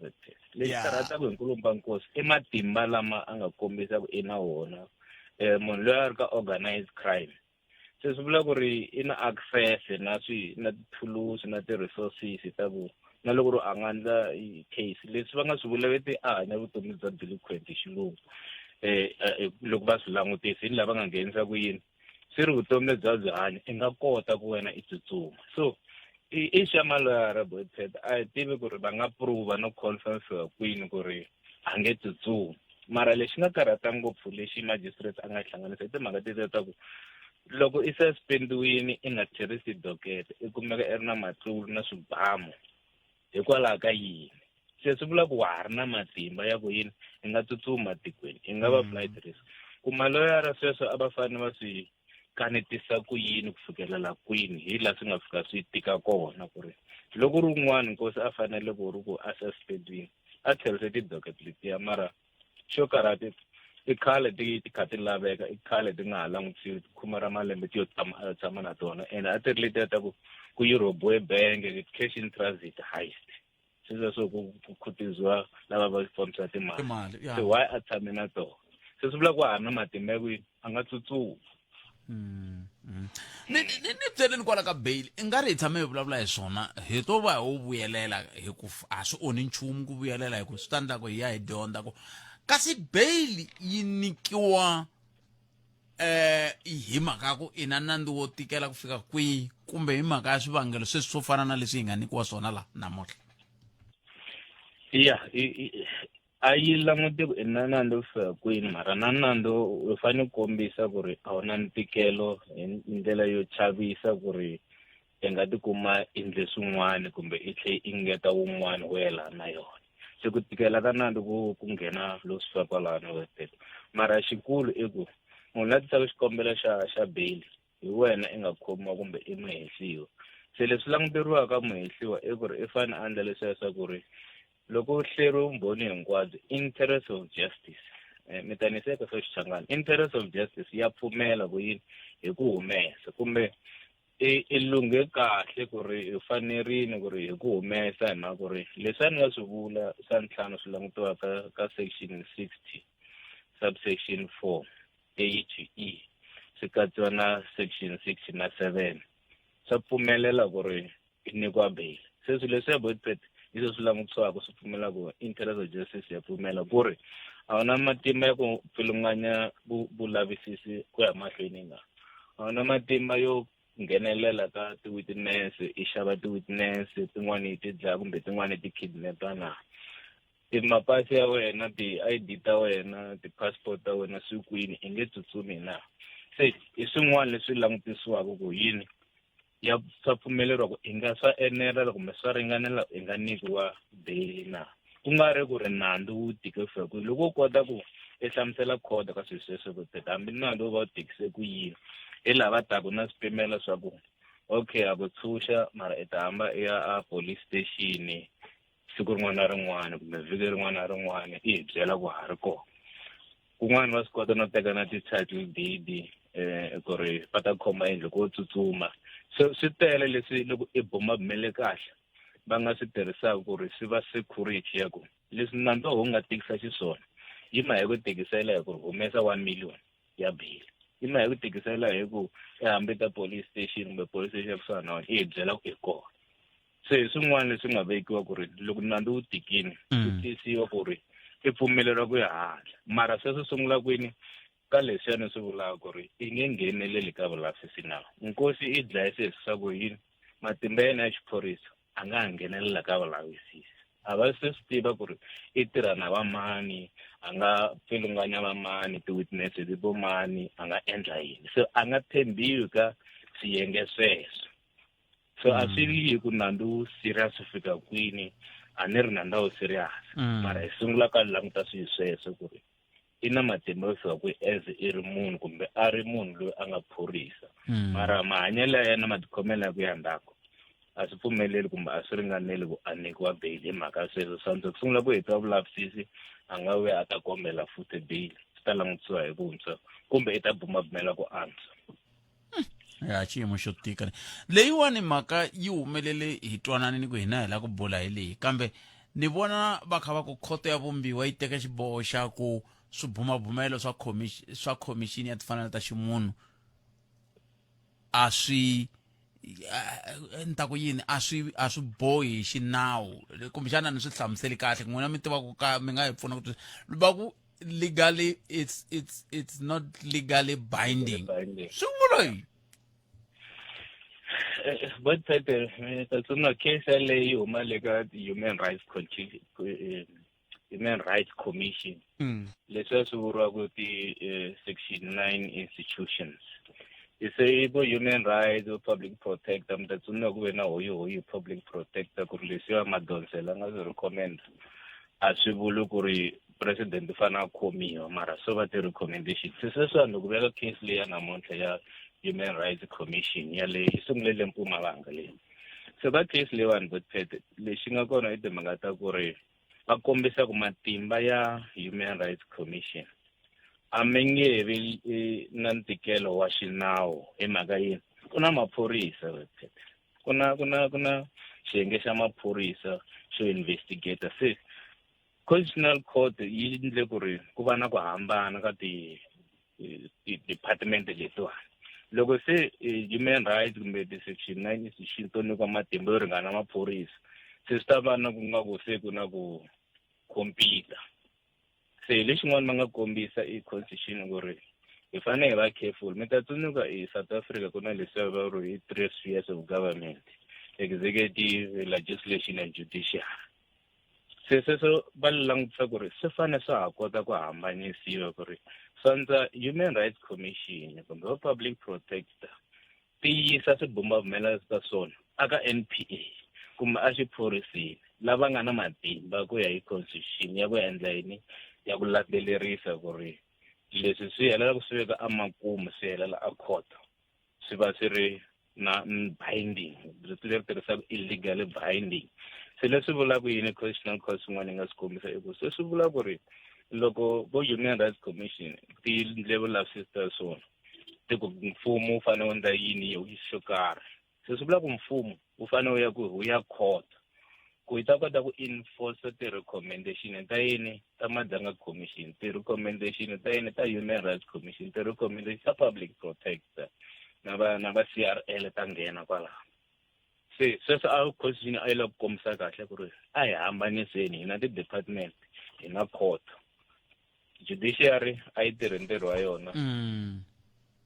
Lexi karhataka hi Nkulumba Nkosi i matimba lama a nga kombisa ku i na wona, munhu loyi a ri ka organized crime. Se swi vula ku ri i na access na swi na tithulusi na ti-resources ta ku na loko ri a nga endla case leswi va nga swi vula vete a hanya vutomi bya delinquent hi xilungu. Loko va swi langutisa hi lava nga nghenisa ku yini swi ri vutomi lebyi a byi hanya, i nga kota ku wena i tsutsuma. So i xa maloyara Boypet a hi tivi ku ri va nga prova no confirm fika kwini ku ri a nge tsutsumi, mara lexi nga karhata ngopfu lexi magistrate a nga hlanganisa i timhaka tetiya ta ku loko i suspendiwini i nga tlherisi dokete, i kumeka i ri na matlulu na swibamu hikwalaho ka yini? Se swi vula ku wa ha ri na matimba ya ku yini i nga tsutsuma tikweni, i nga va flight risk. Ku maloyara sweswo a va fanele va swi kanetisa ku yini ku fikelela kwini, hi laha swi nga fika swi tika kona ku ri loko ri un'wana Nkosi a fanele ku ri ku a suspendiwini a tlherise tidokete letiya, mara xo karhata i khale ti ti kha ti laveka, i khale ti nga ha langutisiwi, khume ra malembe ti yo tshama a tshama na tona, ene a ti ri letiya ta ku ku yi rhobiwe bank, cash in transit heist, sweswo ku khutaziwa lava va fambisa timali, se why a tshame na tona? Se swi vula ku ha na matimba ya ku a nga tsutsumi.
Ni byeleni kwala ka bail, i nga ri hi tshame hi vulavula hi swona, hi to va ho vuyelela hi ku a swi onhi nchumu ku vuyelela hi ku swi ta endla ku hi ya hi dyondza ku kasi bail yi nyikiwa hi mhaka ya ku i na nandzu wo tikela ku fika kwihi, kumbe hi mhaka ya swivangelo sweswi swo fana na leswi hi nga nyikiwa swona la namuntlha?
Ya, a yi languti ku i na nandzu ku fika kwini, mara na nandzu u fanele ku kombisa ku ri a wu na ntikelo hi ndlela yo chavisa ku ri i nga tikuma endle swin'wana kumbe i tlhe i ngeta wun'wana wo yelana na yona. Se ku tikela ka nandzu ku nghena lo swi fika kwalano wetete, mara xikulu i ku munhu la tisaka xikombelo xa bail hi wena i nga khomiwa kumbe i muhehliwa. Se leswi languteriwaka muhehliwa i ku ri i fanele a endla leswiya swa ku ri loko u hleriwe vumbhoni hinkwabyo, interest of justice, mi ta ni seka swa Xichangani, interest of justice ya pfumela ku yini hi ku humesa, kumbe i lunghe kahle ku ri hi fanerile ku ri hi ku humesa, hi mhaka ku ri leswi a ni nga swi vula swa ntlhanu swi langutiwa ka section 60 subsection 4 A to E, swi katsiwa na section 6 na 7, swa pfumelela ku ri i nyikiwa bail. Se swilo leswi ya Boypet hi leswi swi langutisiwaka, swi pfumela ku interest of justice ya pfumela ku ri a wu na matimba ya ku pfilunganya vulavisisi ku ya mahlweni, na a wu na matimba yo nghenelela ka ti-witness, i xava ti-witness tin'wani i ti dlaya kumbe tin'wani i ti kidnapa, na mapasi ya wena, ti-ID ta wena, ti-passport ta wena swi kwini, i nge tsutsumi na. Se i swin'wana leswi langutisiwaka ku yini ya swa pfumeleriwa ku i nga swa enela kumbe swa ringanela i nga nyikiwa bail na, ku nga ri ku ri nandzu wu tike fika kwihi. Loko u kota ku i hlamusela khoto ka swilo sweswo ku teka hambi nandzu wu va wu tikise ku yini, hi laha va taku na swipimelo swa ku okay a ku tshunxa, mara i ta hamba i ya a police station. siku rin'wana na rin'wana kumbe vhiki rin'wana na rin'wana i hi byela ku ha ri kona. Kun'wana va swi kota no teka na ti-title deed ku ri va ta khoma yindlu ko tsutsuma. So swi tele leswi loko i bumabumele kahle va nga swi tirhisaka ku ri swi va security ya ku leswi nandzu wu nga tikisa xiswona, yima hi ku tikisela hi ku humesa 1 million ya bail, yima hi ku tikisela hi ku i hambi ta police station kumbe police station ya kusuhana na wena i hi byela ku i kona. Se hi swin'wana leswi nga vekiwa ku ri loko nandzu wu tikini ku tisiwa ku ri i pfumeleriwa ku ya handle, mara sweswo sungula kwini ka leswiyani swi vulaka ku ri i nge ngheneleli ka vulavisisi na Nkosi i dlayise swa ku yini matimba ya yena ya xiphorisa a nga ha nghenelela ka vulavisisi. A va se swi tiva ku ri i tirha na vamani, a nga pfilunganya vamani, ti-witness ti vomani, a nga endla yini, se a nga tshembiwi ka swiyenge sweswo. So a swi yi ku nandzu wu serious fika kwini, a ni ri nandzu a wu serious, mara hi sungula ka languta swilo sweswo ku ri i na matimba yo fika kwihi as i ri munhu kumbe a ri munhu loyi a nga phorisa, mara mahanyelo ya yena, matikhomelo ya ku ya ndzhaku a swi pfumeleli kumbe a swi ringaneli ku a nyikiwa bail. Hi mhaka sweswo swa ku sungula ku hetiwa vulavisisi, a nga vuya a ta kombela futhi bail, swi ta langutisiwa hi vuntshwa kumbe i ta bumabumela ku antswa.
Ya xiyimo xo tika leyiwani, mhaka yi humelele hi twanani ni ku hina hi la ku bula hi leyi, kambe ni vona va kha va ku khoto ya vumbiwa yi teka xiboho xa ku swibumabumelo swa swa khomixini ya timfanelo ta ximunhu a swi ni ta ku yini, a swi bohi hi xinawu, kumbexana ni swi hlamuseli kahle, n'wina mi tiva ku ka mi nga hi pfuna ku va ku legally it's not legally binding, swi vula yini?
But Peter, tsundzuka case yaleyo yi huma le ka Human Rights Commission, leswi a swi vuriwaka ti-section 9 institutions, se i vo human rights, vo public protector. Mi ta tsundzuka ku ve na hoyi hoyi public protector ku ri leswiya Madonsela nga swi recommend a swi vuli ku ri president u fanele a khomiwa, mara swo va ti-recommendation. Se sweswiwani loko veka case leyi ya namuntlha ya Human Rights Commission ya le yi sungule le Mpumalanga leyi, se ka case leyiwani botpet lexi nga kona i timhaka ta ku ri va kombisa ku matimba ya Human Rights Commission a mi nge vi na ntikelo wa xinawu. Hi mhaka yini? Ku na maphorisa, ku na xiyenge xa maphorisa xo investigate. Se Constitutional Court yi endle ku ri ku va na ku hambana ka ti ti-department letiwani. Loko se human rights kumbe ti-section 9 institution to nyikiwa matimba yo ringana maphorisa, se swi ta va na ku nga ku se ku na ku compete. Se hi lexin'wana va nga kombisa i constitution ku ri hi fanele hi va careful. Mi ta tsundzuka i South Africa ku na leswiya va ri i three spheres of government: executive, legislation and judiciary. Se sweswo va langutisa ku ri swi fanele swa ha kota ku hambanyisiwa, ku ri swandza Human Rights Commission kumbe va public protector tiyisa swibumabumelo ka swona aka NPA kumbe a xiphoriseni lava nga na matimba ku ya hi constitution ya ku endla yini, ya ku landzelerisa ku ri leswi swi helela ku swi veka emakumu, swi helela a court, swi va swi ri na binding, rito leri tirhisaka i legally binding. Se leswi vulaka yini Constitutional Court swin'wana yi nga swi kombisa i ku se swi vula ku ri loko vo Human Rights Commission ti endle vulavisisi ta swona, ti ku mfumo wu fanele wu endla yini xo karhi, se swi vula ku mfumo wu fanele wu ya ku wu ya court ku yi ta kota ku enforce ti-recommendation ta yini, ta Madlanga Commission, ti-recommendation ta yini, ta Human Rights Commission, ti-recommendation ta public protector na va CRL ta nghena kwalaho. Se sweswo a constitution a yi lava ku kombisa kahle ku ri a hi hambaniseni hi na ti-department, hi na court, judiciary a yi tirhi ntirho wa yona,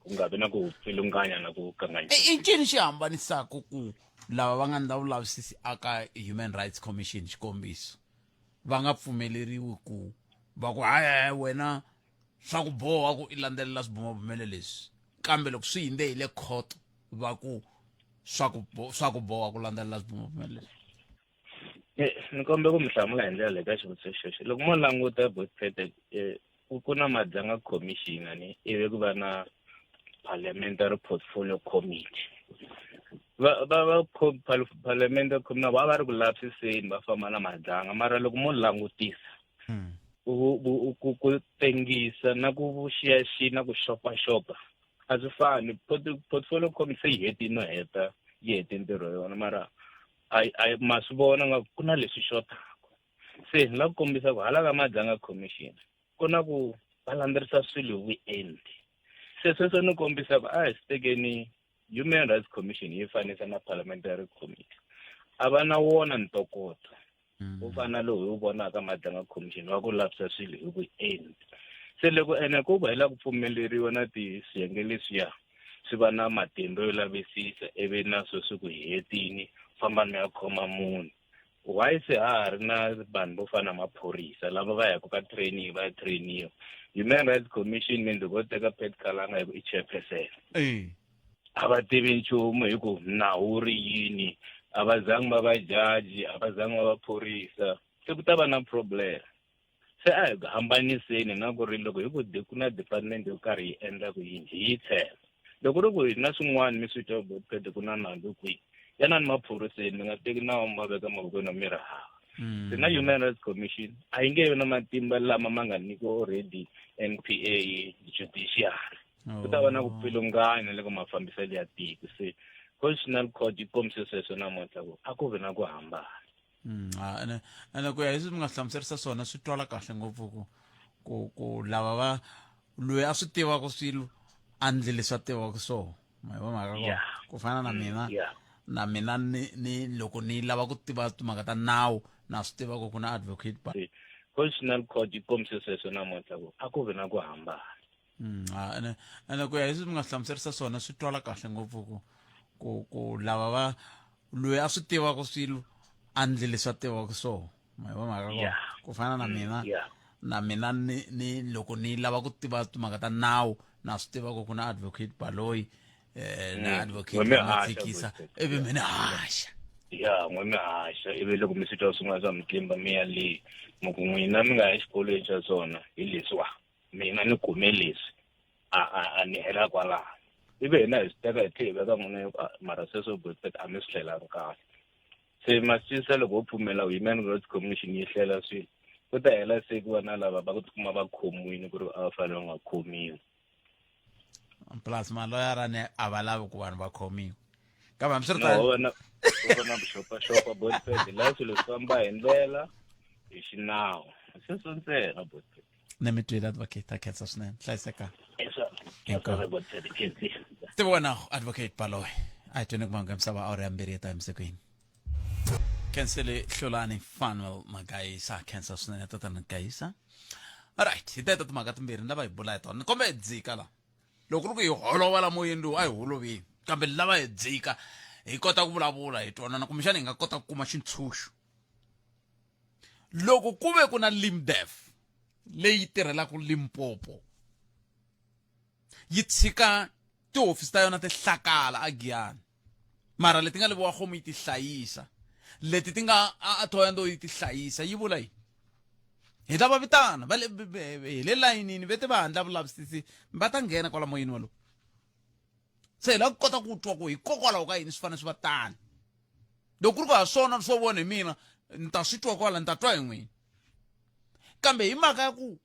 ku nga vi na ku pfilunganya na ku kanganyisa.
I ncini xi hambanisaka ku lava va nga ndla vulavisisi aka Human Rights Commission, xikombiso, va nga pfumeleriwi ku va ku hayi wena swa ku boha ku i landzelela swibumabumelo leswi, kambe loko swi hinde hi le court va ku swa ku boha ku landzelela swibumabumelo leswi?
Ni kombe ku mi hlamula hi ndlela leyi ka xivutiso xexo. Loko mo languta botpete, ku na Madlanga Commission, ni ivi ku va na Parliamentary Portfolio Committee. Va va va phalamende khomina va va ri ku lavisiseni va famba na Madlanga mara loko mo langutisa ku ku ku tengisa na ku vuxiyaxiya na ku xopaxopa a swi fani. Portfolio committee se yi hetile no heta yi hete ntirho wa yona mara a a ma swi vona nga ku na leswi xotaka. Se ni lava ku kombisa ku hala ka Madlanga commission ku na ku va landzelerisa swilo hi vuenti. Se sweswo ni kombisa ku a hi swi tekeni Human Rights Commission yi fanisa na Parliamentary Committee. A va na wona ntokoto wo fana na lowu hi wu vonaka Madlanga Commission wa ku lavisisa swilo hi vuenti. Se loko ene ku va hi lava ku pfumeleriwa na ti swiyenge leswiya swi va na matimba yo lavisisa ivi na swo swi ku hetini famba mi ya khoma munhu. Why se ha ha ri na vanhu vo fana na maphorisa lava va yaka ka training va ya trainiwa? Human Rights Commission mi ndzi vo teka Pat Kalanga hi ku i chairperson. A va tivi nchumu hi ku nawu wu ri yini, a va zangi va va judge, a va zangi va va phorisa, se ku ta va na problem. Se a hi hambaniseni na ku ri loko hi ku ku na department yo karhi yi endlaku yini hi yi tshemba. Loko ri ku hi na swin'wana mi swi twa ku ku na nandzu kwihi, yanani maphoriseni mi nga teki nawu mi va veka mavokweni ya mi ri hava. Se na Human Rights Commission a yi nge vi na matimba lama ma nga nyikiwa already N_P_A judiciary. Ku ta va na ku pfilunganya le ka mafambiselo ya tiko. Se Constitutional Court yi kombise sweswo namuntlha ku a ku vi na ku hambana.
Ene ene ku ya hi leswi mi nga hlamuserisa swona swi twala kahle ngopfu ku ku ku lava va loyi a swi tivaka swilo a ndle leswi a tivaka swona ma yi vona mhaka kona ku fana na mina na mina ni ni loko ni lava ku tiva timhaka ta nawu na swi tiva ku ku na advocate ba
Constitutional Court yi kombise sweswo namuntlha ku a ku vi na ku hambana.
Ene ene ku ya hi leswi mi nga hlamuserisa swona swi twala kahle ngopfu ku ku ku lava va loyi a swi tivaka swilo a ndle leswi a tivaka swona ma yi vona mhaka kona ku fana na mina na mina ni ni loko ni lava ku tiva timhaka ta nawu na swi tiva ku ku na advocate Baloyi na advocate Matsikisa ivi mi ni haxa.
Ya n'we mi haxa ivi loko mi swi twa swin'wana swa mitlimba mi ya le mi ku n'wina mi nga ya exikolweni xa swona hi leswiwa mina ni kume leswi a a a ni hela kwalano ivi hina hi swi teka hi tlhe hi veka n'wina mara sweswo botset a mi swi hlelanga kahle. Se masisa loko wo pfumela Human Rights Commission yi hlela swilo ku ta hela se ku va na lava va ku tikuma va khomiwile ku ri a va fanele va nga khomiwi.
Plus maloyara ne a va lavi ku vanhu va khomiwa kambe hambiswiritano
va na va na vuxopaxopa botped laha swilo swi famba hi ndlela hi xinawu sweswo ntsena botped.
Ne mi twile advocate, a khensa swinene, hlayiseka. Tivona advocate Baloyi a hi tweni ku mahungu ya misava awara ya mbirhi ya ta emisikwini. Khensele Hlulani Fanuel Magayisa, khensa swinene tatana Gayisa. Alright, hi teto timhaka timbirhi ni lava hi bula hi tona. Ni komba hi dzika la. Loko ku ri ku hi holova la moyeni lowu a hi holoveni, kambe lava hi dzika hi kota ku vulavula hi twanana kumbexana hi nga kota ku kuma xintshunxo. Loko ku ve ku na Limdef leyi tirhelaka Limpopo yi tshika tihofisi ta yona ti hlakala a Giyani mara leti nga le Vuwakhomu yi ti hlayisa leti ti nga a Thohoyandou yi ti hlayisa yi vula yini hi ta va vitana va le hi le layinini ve te va handla vulavisisi va ta nghena kwala moyeni walowo se hi lava ku kota ku twa ku hikokwalaho ka yini swi fanele swi va tani loko ku ri ku ha swona swo vona hi mina ni ta swi twa kwala ni ta twa hi n'wina kambe hi mhaka ya ku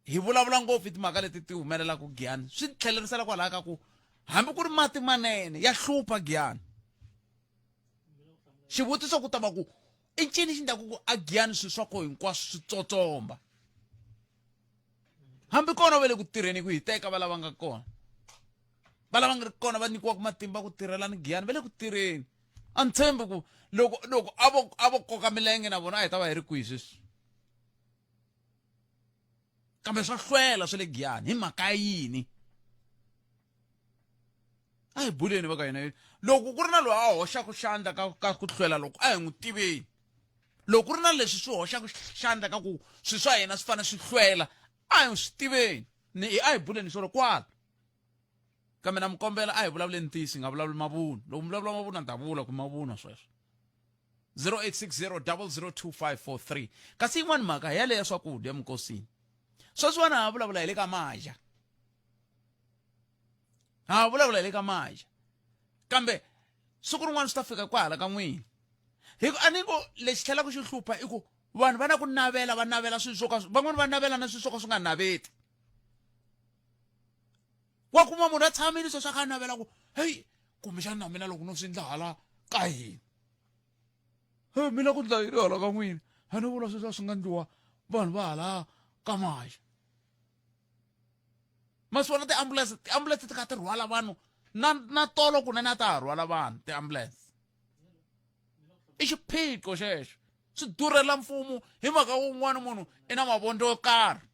hi vulavula ngopfu hi timhaka leti ti humelelaka Giyani swi tlhelerisela kwalaha ka ku hambi ku ri mati manene ya hlupha Giyani xivutiso ku ta va ku i ncini xi ndlaku ku a Giyani swilo swa koho hinkwaswo swi tsotsomba hambi kona va le ku tirheni ku hiteka va lava nga kona va lava nga ri kona va nyikiwaka matimba ku tirhela ni Giyani va le ku tirheni a ni tshembi ku loko loko a vo a vo koka milenge na vona a hi ta va hi ri kwihi sweswi kambe swa hlwela swa le Giyani hi mhaka ya yini a hi buleni va ka hina loko ku ri na loyi a hoxaka xandla ka ka ku hlwela loko a hi n'wi tiveni loko ku ri na leswi swi hoxaka xandla ka ku swilo swa hina swi fanele swi hlwela a hi swi tiveni ni a hi buleni swona kwala kambe na mi kombela a hi vulavuleni ntiyiso hi nga vulavuli mavunwa loko mi vulavula mavunwa ni ta vula ku mavunwa sweswo 0860002543 kasi yin'wana mhaka hi yaleyo ya swakudya emikosini sweswiwani ha vulavula hi le ka maja ha vulavula hi le ka maja kambe Siku rin'wana swi ta fika kwahala ka n'wina. Hi ku a ni ngo lexi tlhelaka xi hlupha i ku vanhu va na ku navela va navela swilo swo ka van'wani va navela na swilo swo ka swi nga naveti. Wa kuma munhu a tshamile sweswi a kha a navela ku heyi kumbexana na mina loko no swi endla hala ka hina. He mi la ku ndla yini hala ka n'wina? A ni vula sweswi a swi nga ndliwa vanhu va hala ka Maja. Ma swi vona tiambulense tiambulense ti kha ti rhwala vanhu na na tolo kunene a ta ha rhwala vanhu tiambulense. I xiphiqo xexo swi durhela mfumo hi mhaka wun'wana munhu i na mavondzo yo karhi.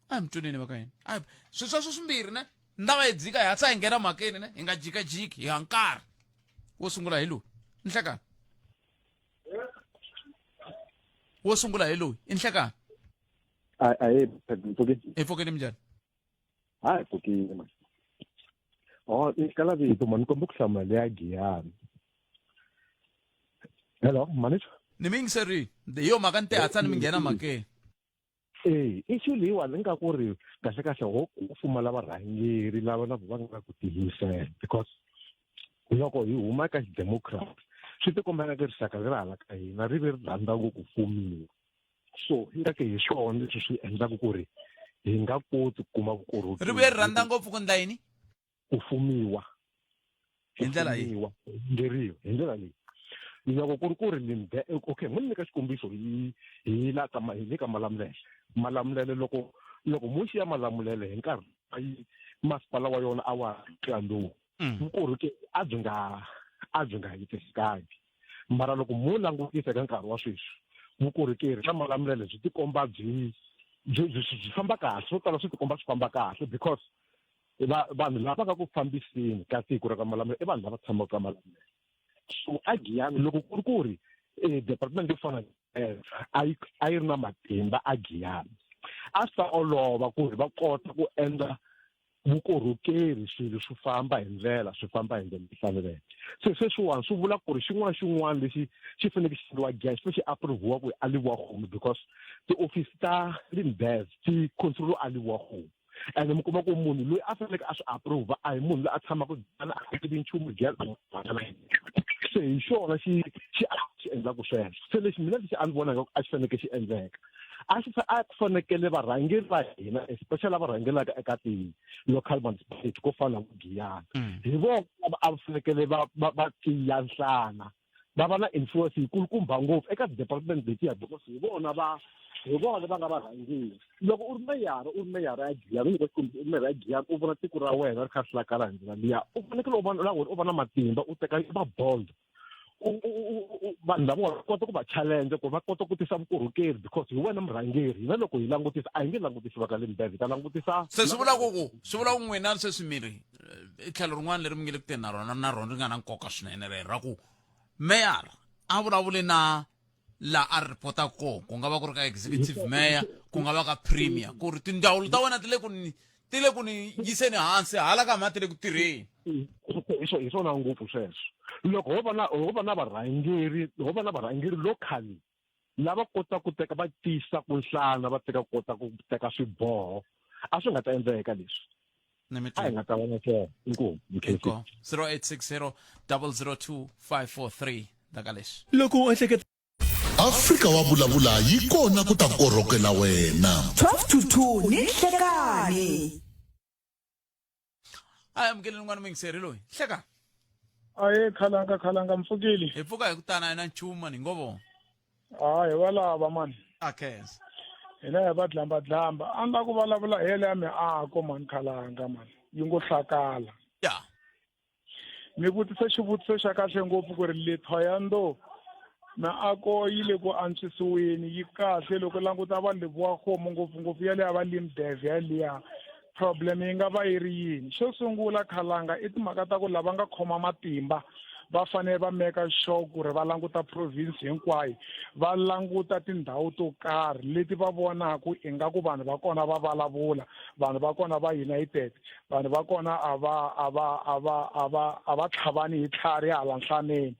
A hi mi twaneni va ka hina a swilo sweswo swimbirhi ne ni ta va hi dzika hi hatla hi nghena mhakeni ne hi nga jikajiki hi ha nkarhi wo sungula hi lowu nhlekani wo sungula hi lowu i nhlekani
Ahee, mpfukile.
Hi pfukile minjhani?
Hayi pfukile mani. Oh, i kala vito mani komba ku hlamula leya Giyani. Hello, manager.
Ni mi yingiserile. Hi yo mhaka ni te hatla ni mi nghena mhakeni.
Eya issue leyiwani ingaku ku ri kahlekahle ho ku pfumala varhangeri lava na vona va nga na ku tiyimisela because loko hi huma ka xidemocracy swi tikomba nga ku rixaka leri hala ka hina ri ve ri rhandza ngopfu ku fumiwa so ingaku hi swona leswi swi endlaka ku ri hi nga koti ku kuma vukorhokeri
ri vuye ri rhandza ngopfu ku ndla yini
ku fumiwa
hi ndlela yihi
ndleriwa hi ndlela leyi loko ku ri ku ri ni okay mo ni nyika xikombiso hi hi la ka hi le ka Malamulele Malamulele loko loko mo xiya Malamulele hi nkarhi yi masipala wa yona a wa Tlandowu mm. vukorhokeri a byi nga a byi nga hetisekangi mara loko mo langutisa eka nkarhi wa sweswi vukorhokeri bya Malamulele byi tikomba byi byi byi famba kahle swo tala swi tikomba swi famba kahle because va vanhu lava nga ku fambiseni ka tiko ra ka Malamulele i vanhu lava tshamaka ka Malamulele so a Giyani loko ku ri ku ri eh, department yo fana a yi a yi ri na matimba a Giyani a swi ta olova ku ri va kota ku endla vukorhokeri swilo swi famba hi ndlela swi famba hi ndlela leyi faneleke se sweswiwani swi vula ku ri xin'wana na xin'wana lexi xi faneleke xi endliwa Giyani xi fanele xi approve-iwa ku a Livhuwakhomu because tiofisi ta Limbev ti control a Livhuwakhomu ene mi kuma ku munhu loyi a faneleke a swi approve a hi munhu loyi a tshamaka Giyani a tivi nchumu Giyani se hi xona xi xi xi endlaku sweswo se lexi mina lexi a ni vonaka a xi faneleke xi endleka a xi a ku fanekele varhangeri va hina especially lava rhangelaka eka ti-local municipality ko fana na Giyani mm. hi vona lava a va fanekele va va va tiya nhlana va va na influence yikulukumba ngopfu eka ti-department letiya because hi vona va hi vona va nga varhangeri loko u ri meyara u ri meyara ya Giyani u nyika xikombiso u ri meyara ya Giyani u vona tiko ra wena ri kha ri hlakala hi ndlela liya u fanekele u va na wena u va na matimba u teka va bold vanhu lava va kota ku va challenge ku va kota ku tisa vukorhokeri because hi wena murhangeri hina loko hi langutisa a hi nge langutisi va ka Limbev hi ta langutisa
se swi vula ku ku swi vula ku n'wina sweswi mi ri i tlhelo rin'wana leri mi nge le ku teni na rona na rona ri nga na nkoka swinene rero ra ku meyara a vulavule na la a ripota kona ku nga va ku ri ka executive mayor ku nga va ka premier ku ri tindzawulo ta wena ti le ku ni ti le ku ni yiseni hansi hala ka ma ti le ku tirheni
hi swona ngopfu sweswo loko ho va na ho va na varhangeri ho va na varhangeri locally lava kotaka ku teka va tiyisa ku nhlana va teka kota ku teka swiboho a swi nga ta endleka leswi a hi nga ta vona swona inkomu
inkomu 0860 002 543 ndaka leswi
loko u ehleketa
Afrika wa vulavula yi kona ku ta korhokela wena.
12 to 2 ni nhlekani.
A hi amukeleni un'wana muyingiseri loyi. Hleka.
Aye khalanga khalanga mpfukile.
Hi pfuka hi ku tana hi na nchumu mani hi ngo vona.
Ha hi valava mani.
A khensa.
Hina hi va dlamba dlamba. A ni la ku vulavula hi yele ya miako mani khalanga mani. Yi ngo hlakala.
Ya.
Mi vutise xivutiso xa kahle ngopfu ku ri le Thohoyandou miako yi le ku antswisiweni yi kahle loko languta vanhu Lebowakgomo ngopfungopfu ya le ya va Limdev yaliya problem yi nga va yi ri yini xo sungula khalanga i timhaka ta ku lava nga khoma matimba va fanele va meka sure ku ri va languta province hinkwayo va languta tindhawu to karhi leti va vonaka ingaku vanhu va kona va vulavula vanhu va kona va united vanhu va kona a va a va a va a va a va tlhavani hi tlhari hala nhlaneni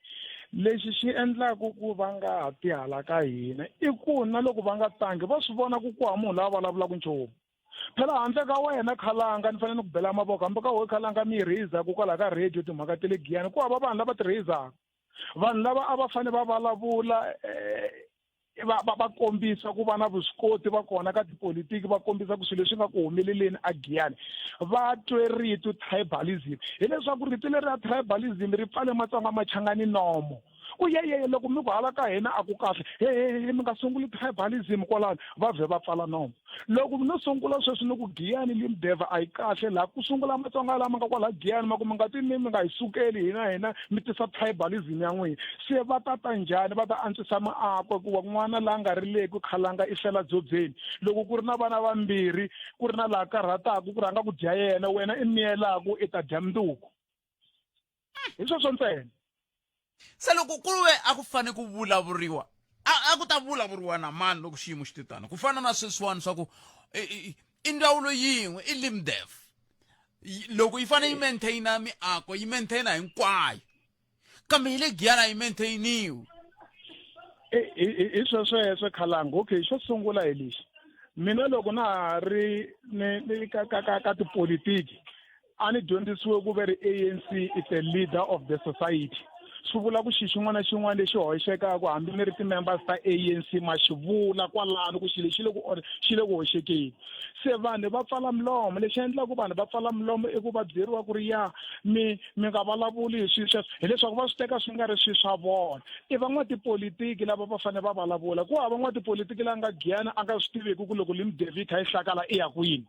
lexi xi endlaku ku va nga ha ti hala ka hina i ku na loko va nga tangi va swi vona ku ku hava munhu loyi a vulavulaka nchumu Phela handle ka wena khalanga ni fanele ni ku bela mavoko hambi ka wehe khalanga mi yi raisaku kwalaha ka radio timhaka ta le Giyani ku hava vanhu lava ti raisaku. Vanhu lava a va fanele va vulavula eh, va va va kombisa ku va na vuswikoti va kona ka tipolitiki va kombisa ku swilo leswi nga ku humeleleni a Giyani va twe rito tribalism hileswaku rito leri ra tribalism ri pfale Matsonga Machangani nomo ku yeyeye loko mi ku hala ka hina a ku kahle he mi nga sunguli tribalism kwalano va vhe va pfala nomo loko no sungula sweswi ni ku Giyani limdeva a yi kahle laha ku sungula Matsonga lama nga kwala Giyani ma ku mi nga ti mi mi nga hi sukeli hina hina mi tisa tribalism ya n'wina se va ta ta njhani va ta antswisa miako hikuva n'wana la nga rileki khalanga i fela dzobyeni loko ku ri na vana vambirhi ku ri na laha karhataku ku rhanga ku dya yena wena i miyelaku i ta dya mundzuku hi sweswo ntsena
Se loko ku ve a ku fane ku vulavuriwa a a ku ta vulavuriwa na mani loko xiyimo xi te tano ku fana na sweswiwani swa ku i ndzawulo yin'we i limdev loko yi fanele yi maintaina miako yi maintaina hinkwayo kambe yi le giyani a yi maintainiwi
hi swesweswo khalango okay xo sungula hi lexi mina loko na ha ri ni ka ka ka ka tipolitiki A ni dyondzisiwe ku ve ri ANC is a leader of the society. Swi vula ku xi xin'wana na xin'wana lexi hoxekaka hambi mi ri ti-members ta ANC ma xi vula kwalano ku xi lexi xi le ku xi le ku hoxekeni. Se vanhu va pfala milomo lexi endlaka vanhu va pfala milomo i ku va byeriwa ku ri ya mi mi nga vulavuli hi swilo sweswo hileswaku va swi teka swi nga ri swilo swa vona. I van'watipolitiki lava va fanele va vulavula ku hava n'watipolitiki la nga Giyani a nga swi tiviki ku loko Limdevi yi kha yi hlakala i ya kwini.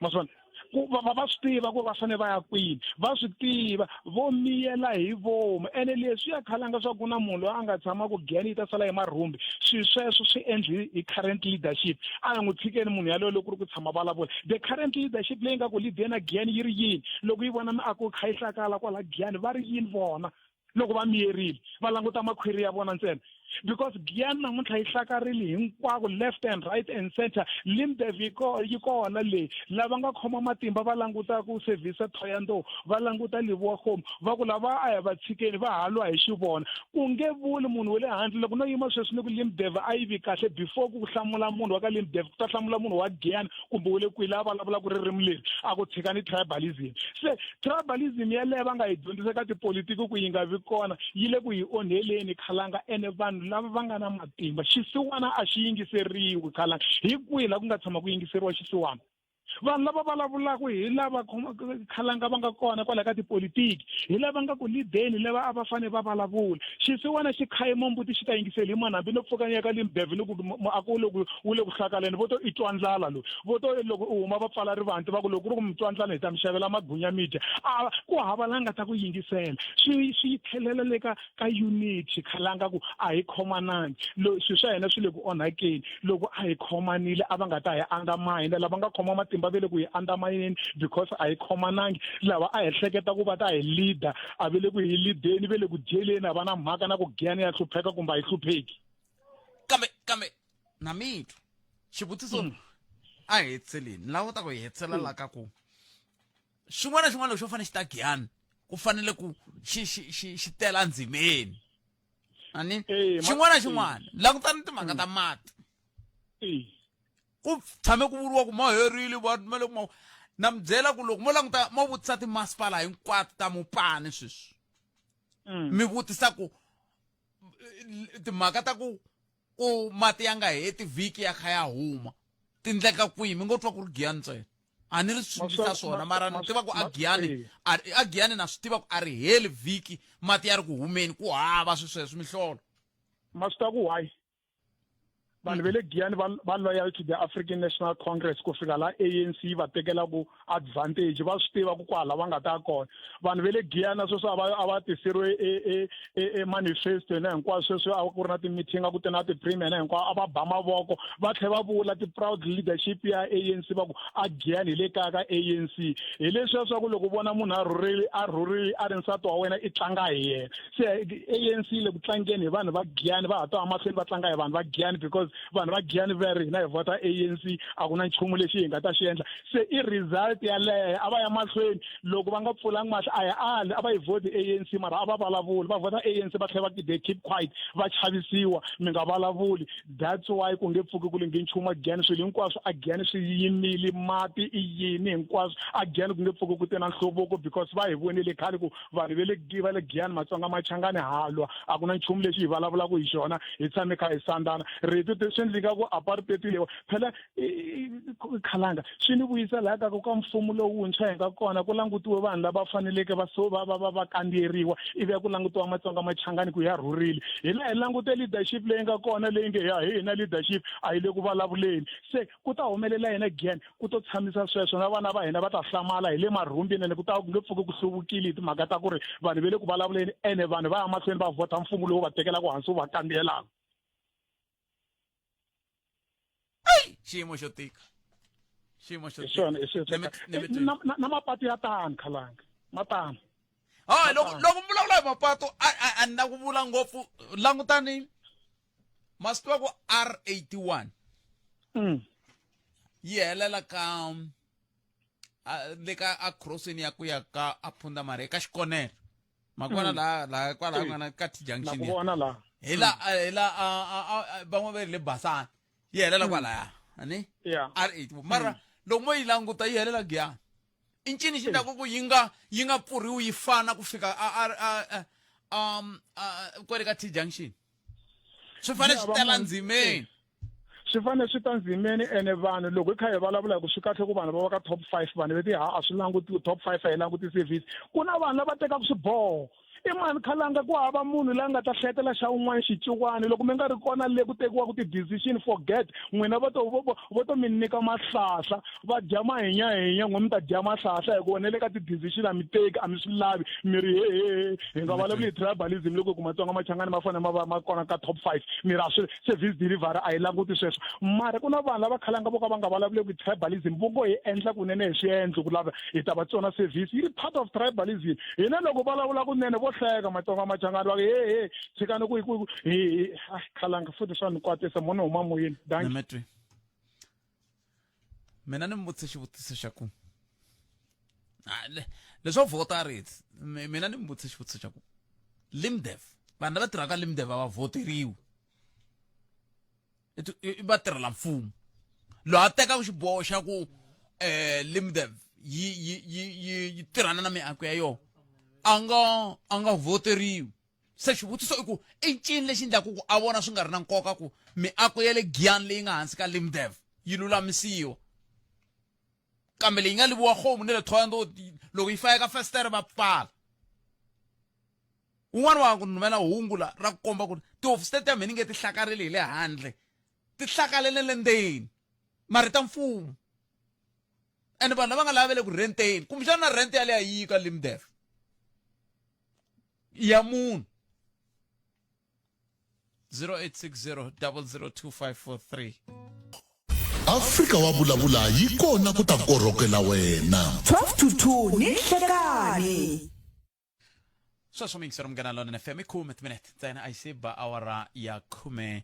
Ma swi vona ku va va va swi tiva ku va fanele va ya kwini va swi tiva vo miyela hi vomu ene leswi ya khalanga swa ku na munhu loyi a nga tshama ku giyani yi ta sala hi marhumbi swilo sweswo swi endli hi current leadership a hi n'wi tshikeni munhu yaloye loko ku ri ku tshama vulavula the current leadership leyi nga ku leadeni giyani yi ri yini loko yi vona miako yi kha yi hlakala kwala giyani va ri yini vona loko va miyerile va languta makhwiri ya vona ntsena because Giyani namuntlha yi hlakarile hinkwako left and right and center limbev yi yi kona leyi lava nga khoma matimba va languta ku sevhisa Thohoyandou va languta Lebowakgomo va ku lava a hi va tshikeni va ha lwa hi xivona ku nge vuli munhu wa le handle loko no yima sweswi ni ku limbev a yi vi kahle before ku hlamula munhu wa ka limbev ku ta hlamula munhu wa Giyani kumbe wa le kwihi la vulavulaka ririmi leri a ku tshikani tribalism se tribalism yaleyo va nga yi dyondzisa ka tipolitiki ku yi nga vi kona yi le ku hi onheleni khalanga ene vanhu lava va nga na matimba xisiwana a xi yingiseriwi khalanga hi kwihi la ku nga tshama ku yingiseriwa xisiwana vanhu lava vulavulaka hi lava khalanga va nga kona kwala ka tipolitiki hi lava nga ku lideni lava a va fanele va vulavula xisiwana xi khayima mbuti xi ta yingiseli hi mani hambi no pfuka ni ya ka limbeve ni ku muako wu le ku wu le ku hlakaleni vo to i twa ndlala loyi vo to loko u huma va pfala rivanti va ku loko ku ri ku mi twa ndlala hi ta mi xavela magunya mi dya a ku hava la nga ta ku yingisela swi swi tlhelela le ka ka unity khalanga ku a hi khomanangi swilo swa hina swi le ku onhakeni loko a hi khomanile a va nga ta hi undermine lava nga khoma matimba ve le ku hi undermineni because a hi khomanangi lava a hi hleketa ku va ta hi leader a ve le ku hi leadeni ve le ku dyeleni a va na mhaka na ku giyani ya hlupheka kumbe a yi hlupheki
kambe kambe na mitwa xivutiso mm. a hi hetseleni ni lava ta ku hi hetsela mm. la ka ku xin'wana na xin'wana lexi xo fanele xi ta giyani ku fanele ku xi xi xi xi tela ndzimeni ani xin'wana na xin'wana langutani timhaka ta mati ku tshame ku vuriwa ku ma herile vanhu ma le ku ma na mi byela ku loko mo languta mo vutisa timasipala hinkwato ta mupani sweswi mm. mi vutisa ku timhaka ta ku ku mati ya nga heti vhiki ya kha ya huma ti ndleka kwihi mi ngo twa ku ri giyani ntsena a ni ri swi swona mara ni tiva ku a giyani a giyani na swi tiva ku a ri heli vhiki mati ya ri ku humeni ku hava swi sweswo mihlolo
ma swi tiva ku why vanhu va le giyani va loyal to the African National Congress ku fika la ANC yi va tekelaku advantage va swi tiva ku kwala va nga ta kona vanhu va le giyani sweswi a va a va tiseriwe e e e, e manifesto na hinkwaswo sweswi a ku ri na ti-meeting a ku te na ti-premier na hinkwaswo a va ba mavoko va tlhela va vula ti-proud leadership ya ANC va ku a giyani hi le kaya ka ANC hi leswiya swa ku loko u vona munhu a rhurile a rhurile a ri nsati wa wena i tlanga hi yena se ANC yi le ku tlangeni hi vanhu va giyani va ha to ya mahlweni va tlanga hi vanhu va giyani because Vanhu va Giyani va ri hina hi vhota ANC, a ku na nchumu lexi hi nga ta xi endla. Se i result yaleyo, a va ya mahlweni loko va nga pfulangi mahlo, a hi ali a va yi vhoti ANC, mara a va vulavuli, va vhota ANC va tlhela va they keep quiet, va chavisiwa, mi nga vulavuli. That's why ku nge pfuki ku lunghe nchumu aGiyani, swilo hinkwaswo aGiyani swi yimile, mati i yini hinkwaswo aGiyani, ku nge pfuki ku te na nhluvuko because va hi vonile khale ku vanhu va le va le Giyani, Matsonga Machangani halwa, a ku na nchumu lexi hi vulavulaka hi xona, hi tshame kha hi sandzana rito swi endleka ku apartheid lewa phela khalanga swi ni vuyisa laha ka ku ka mfumo lowuntshwa hi nga kona ku langutiwe vanhu lava faneleke va so va va va va kandziyeriwa, ivi ya ku langutiwa Matsonga Machangani ku ya rhurile. Hi laha hi langute leadership leyi nga kona leyi nge ya hi hina leadership a yi le ku vulavuleni, se ku ta humelela yena Giyani, ku to tshamisa sweswo na vana va hina va ta hlamala hi le marhumbini, ene ku ta ku nge pfuki ku hluvukile hi timhaka ta ku ri vanhu va le ku vulavuleni, ene vanhu va ya mahlweni va vhota mfumo lowu va tekelaka hansi wu va kandziyelaka.
Xiyimo xo tika, xiyimo xo
Hi swona, hi swona. Na mapatu ya tano, khalanga, ma tano.
Hayi, loko mi vulavula hi mapatu, a ni na ku vula ngopfu. Langutani, ma swi tiva ku R81 yi helela ka le ka a crossini ya ku ya ka a Phunda Mari ka xikonelo makona laha kwalaha nga na ka T junction.
Na ku vona laha.
Hi la hi la van'wana va ri le Basani, yi helela kwalaya ani R8, mara loko mo yi languta yi helela Giyani. I ncini xi ndlaku ku yi nga pfuriwi yi fana ku fika a a um kwale ka T junction? Swi fanele swi tela ndzimeni.
Swi fanele swi ta ndzimeni, ene vanhu loko hi kha hi vulavula hi ku swi kahle ku vanhu va va ka top five, vanhu va ti ha a swi languti top five, a hi languti service. Ku na vanhu lava tekaka swiboho, i mani, khalanga? Ku hava munhu la nga ta hletela xa un'wana xiciwani loko mi nga ri kona le ku tekiwaka ti-decision. Forget n'wina, vo to mi nyika mahlahla, va dya mahinyahinya, n'we mi ta dya mahlahla, hikuva na le ka ti-decision a mi teki, a mi swi lavi. Mi ri hehehe, hi nga vulavuli hi tribalism loko hi ku Matsonga Machangani ma fanele ma va ma kona ka top five, mi ri a swi service delivery a yi languti sweswo. Mara ku na vanhu lava khalanga vo ka va nga vulavuleki tribalism, vo ngo hi endla kunene hi swiendlo ku lava hi ta va tsona service, yi ri part of tribalism. Hina loko vulavula kunene vo hleka Matsonga Machangani, va ku he he, tshikani ku hi khalanga futhi swa ni kwatisa mo ni huma moyeni. Dankie.
Nametwe mina ni mi vutise xivutiso xa ku leswo vhota rit, mina ni mi vutise xivutiso xa ku Limdev, vanhu lava tirhaka Limdev a va vhoteriwi, i vatirhela mfumo. Loyi a tekaka xiboho xa ku Limdev yi tirhana na miako ya yona a nga vhoteriwi. Se xivutiso i ku i ncini lexi endlaku ku a vona swi nga ri na nkoka ku miako ya le Giyani leyi nga hansi ka Limdev yi lulamisiwa, kambe leyi nga liviwa homu ni le Thohoyandou, loko yi fayeka festere va pfala? Un'wana wa ku rhumela hungu la ra ku komba ku tihofisi tetiya mheni nge ti hlakarile hi le handle, ti hlakalele le ndzeni, mara ta mfumo, ene vanhu lava nga lava le ku renteni, kumbexana na rent yaleyo yi ka Limdev ya munhu. 0860 002543.
Afrika wa vulavula yi kona ku ta korhokela wena.
12 to 2 ni nhlekani.
Sweswo miyingisero Munghana Lonene FM, i 10 timinete ntsena a yi se ba awara ya 14,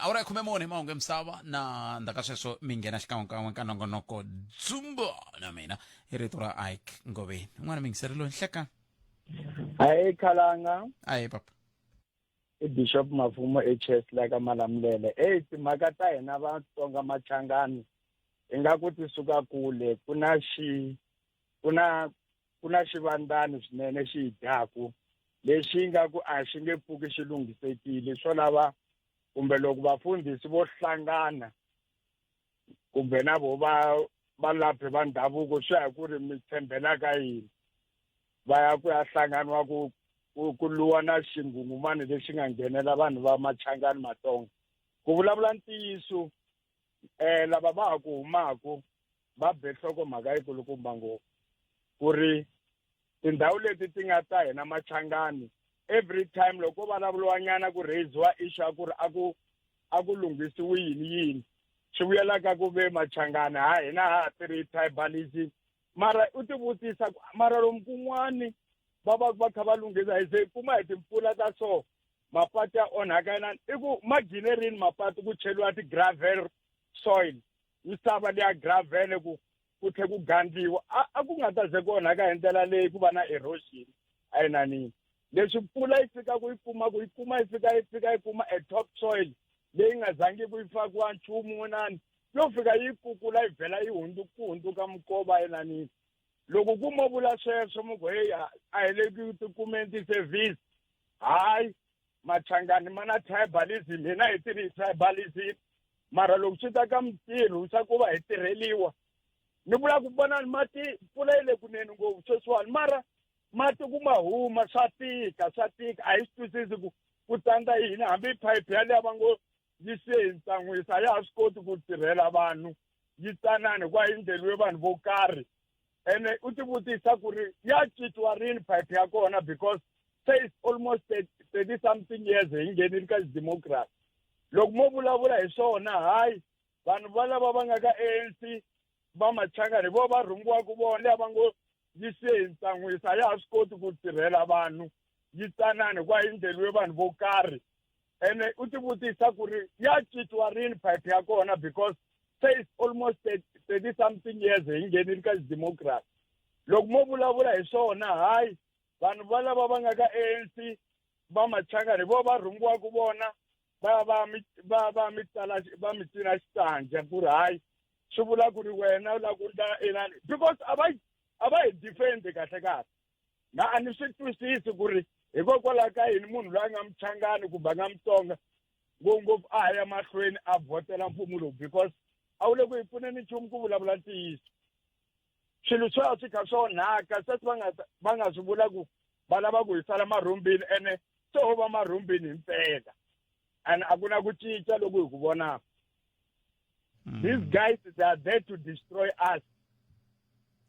awara ya 14, mahungu ya misava na ndzhaku ka sweswo mi nghena xikan'wekan'we ka nongonoko Dzumba na mina hi rito ra Ike Ngoveni. Un'wana miyingiseri loyi, nhlekani.
Hayi khalanga.
Ayi papa.
I Bishop Mafumo HS la ka Malamulele. Ey, timhaka ta hina Vatsonga Machangani ingaku ti suka kule, ku na xivandani swinene xi hi dyaku lexi nga ku a xi nge pfuki xi lunghisekile. Swo lava kumbe loko vafundhisi vo hlangana kumbe na vo va valaphi va ndhavuko, swi ya hi ku ri mi tshembela ka yini, va ya ku ya hlanganiwa ku luwa na xingungumani lexi nga nghenela vanhu va Machangani Matsonga. Ku vulavula ntiyiso, lava va ha ku humaku va be nhloko mhaka yikulukumba ngopfu ku ri tindhawu leti ti nga ta hina Machangani, every time loko vulavuriwa nyana ku raisiwa issue ya ku ri a ku lunghisiwi yini yini, swi vuyelaka ku ve Machangani ha hina ha tirhi tribalism. Mara u ti vutisa ku mara lomu kun'wani va va va kha va lunghisa, hi ze hi kuma hi timpfula ta so. Mapatu ya onhaka inani i ku ma gine rini mapatu ku cheliwa ti-gravel soil, misava leya gravel ku ku tlhe ku gandliwa, a a ku nga ta ze ku onhaka hi ndlela leyi ku va na erosion a inanini. Leswi mpfula yi fikaka yi kuma ku yi kuma yi fika yi fika yi kuma a top soil leyi nga zangiku yi fakiwa nchumu inani, yo fika yi kukula yi vhela yi ku hundzuka minkova inanini. Loko ku mo vula sweswo mi ku heyi, a hi le ku tikumeni ti-service, hayi Machangani ma na tribalism, hina hi tirhi hi tribalism, mara loko swi ta ka mintirho swa ku va hi tirheliwa, ni vula ku vonani mati mpfula yi le kunene ngopfu sweswiwani, mara mati ku ma huma swa tika, swa tika, a hi swi twisisi ku ku tsandza yini, hambi phayiphi yaliya va ngo yi se hi ntsan'wisa a ya ha swi koti ku tirhela vanhu, yi tsanani hikuva yi endleriwe vanhu vo karhi. Ene u tivutisa ku ri ya cinciwa rini phayiphi ya kona, because se it's almost 30 something years hi nghenile ka xidemocracy. Loko mo vulavula hi swona, hayi vanhu va lava va nga ka ANC va Machangani vo va rhungiwaka vona liya va ngo yi se hi ntsan'wisa a ya ha swi koti ku tirhela vanhu, yi tsanani hikuva yi endleriwe vanhu vo karhi. Ene u tivutisa ku ri ya cinciwa rini phayiphi ya kona, because se it's almost 30 something years hi nghenile ka xidemocracy. Loko mo vulavula hi swona, hayi vanhu va lava va nga ka ANC va Machangani vo va rhungiwaka vona va va mi va va mi tsala va mi cina xitsandza ku ri hayi swi vula ku ri wena u lava ku ndla inani, because a va a va hi defend kahle kahle. Na a ni swi twisisi ku ri hikokwalaho ka yini munhu loyi a nga Muchangani kumbe a nga Mutsonga ngopfungopfu a ya mahlweni a vhotela mfumo lowu, because a wu le ku hi pfuneni nchumu ku vulavula ntiyiso. Swilo swo ya swi kha swi onhaka sweswi va nga swi vula ku va lava ku hi sala marhumbini, ene se ho va marhumbini himpela, and a ku na ku cinca loku hi ku vonaka. These guys, they are there to destroy us.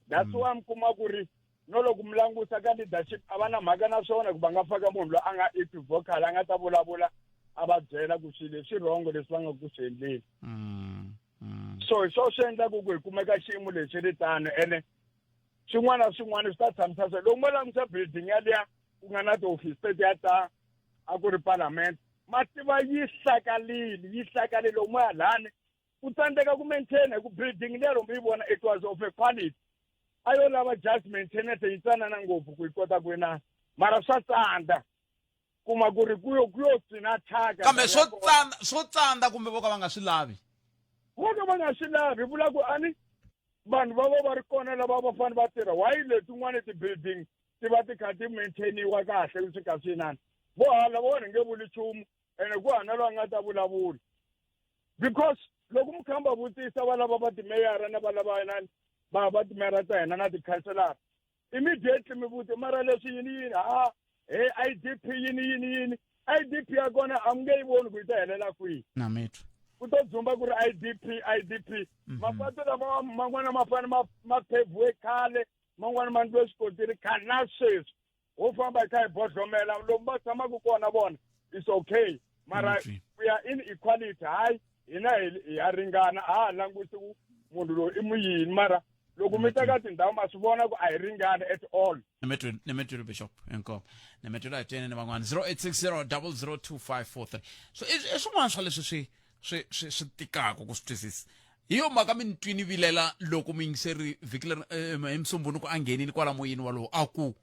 That's why mi kuma ku ri no loko mi langusa ka leadership a va na mhaka na swona ku va nga faka munhu loyi a nga equivocal, a nga ta vulavula a va byela ku swilo leswi wrong leswi va nga ku swi endleni. So hi swona swi endlaku ku hi kumeka xiyimo lexi ri tano, ene swin'wana na swin'wana swi ta tshamisa swo. Loko mo langusa building yaliya ku nga na tihofisi tetiya ta a ku ri parliament, ma tiva yi hlakalile, yi hlakalile. Loko mo ya lani ku tsandzeka ku maintain hi ku building liya loko mi yi vona it was of a quality, a yo lava just maintenance yi tsanana ngopfu ku yi kota ku inana, mara swa tsandza kuma ku ri ku yo ku yo tsina thyaka.
Kambe swo tsandza, swo tsandza kumbe vo ka va nga swi lavi?
Vo ka va nga swi lavi, vula ku ani vanhu va va va ri kona lava va fanele va tirha. Why letin'wani ti-building ti va ti kha ti maintainiwa kahle swi kha swi inani, vo hala vo ni nge vuli nchumu, ene ku hana loyi a nga ta vulavula, because loko mi khamba vutisa va lava va timeyara na va lava inani va va timeyara ta hina na tikhanselara, immediately mi vuti mara leswi yini yini, ha he IDP yini yini yini, IDP ya kona a mi nge yi voni ku yi ta helela kwihi.
Na mitwa
ku to dzumba ku ri IDP IDP. Mapatu lama man'wana ma fane ma ma pheviwe khale, man'wana ma ndliwe swikontiri khale, na sweswi ho famba hi kha hi bodlomela lomu va tshamaka kona vona is okay, mara ku ya inequality hayi hina hi ya ringana, a ha langusi ku munhu loyi i muyini, mara loko mi teka tindhawu ma swi vona ku a hi ringani at all.
Nemetwile bishop, inkomo. Nemetwile a hi tweni ni van'wana 0860 002543. So i swin'wana swa leswi swi swi swi swi tikaka ku swi twisisa, hi yo mhaka mi ni twini vilela loko muyingiseri vhiki leri hi Musumbunuku a nghenile kwala moyeni walowo a ku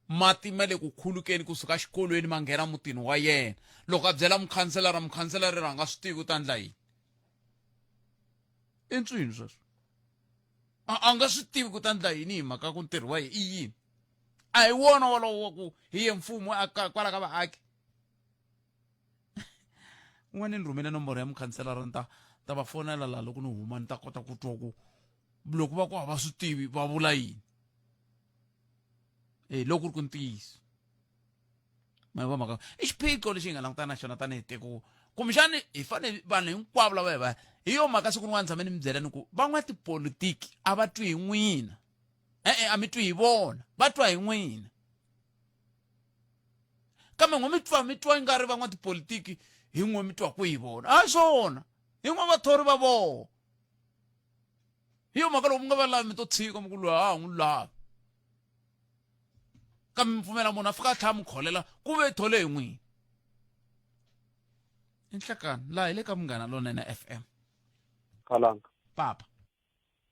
mati ma le ku khulukeni kusuka exikolweni ma nghena mutini wa yena. Loko a byela mukhanselara, mukhanselara a nga swi tivi ku ta ndla yini. I ntswini sweswo, a nga swi tivi ku ta ndla yini hi mhaka ku ntirho wa yena i yini, a hi wona wolowo wa ku hi ye mfumo kwala ka vaaki. Un'wana ni rhumele nomboro ya mukhanselara, ni ta ta va fonela laha loko ni huma, ni ta kota ku twa ku loko va ku a va swi tivi va vula yini. E loko ku ri ku ntiyiso ma va mhaka i xiphiqo lexi hi nga langutana na xona tanihi tiko, kumbexani hi fanele vanhu hinkwavo lava hi va hi yo mhaka. Siku rin'wana tshame ni mi byela ni ku van'watipolitiki a va twi hi n'wina, e-e, a mi twi hi vona, va twa hi n'wina, kambe n'we mi twa mi twa nga ri van'watipolitiki hi n'we mi twa ku hi vona, a hi swona, hi n'we vathori va vona. Hi yo mhaka loko mi nga va lavi mi to tshika mi ku loyi a ha n'wi lavi, kambe mi pfumela munhu a fika a tlhela mi kholela ku ve thole hi n'wina. I nhlekani laha hi le ka Munghana Lonene FM.
Khalanga.
Papa.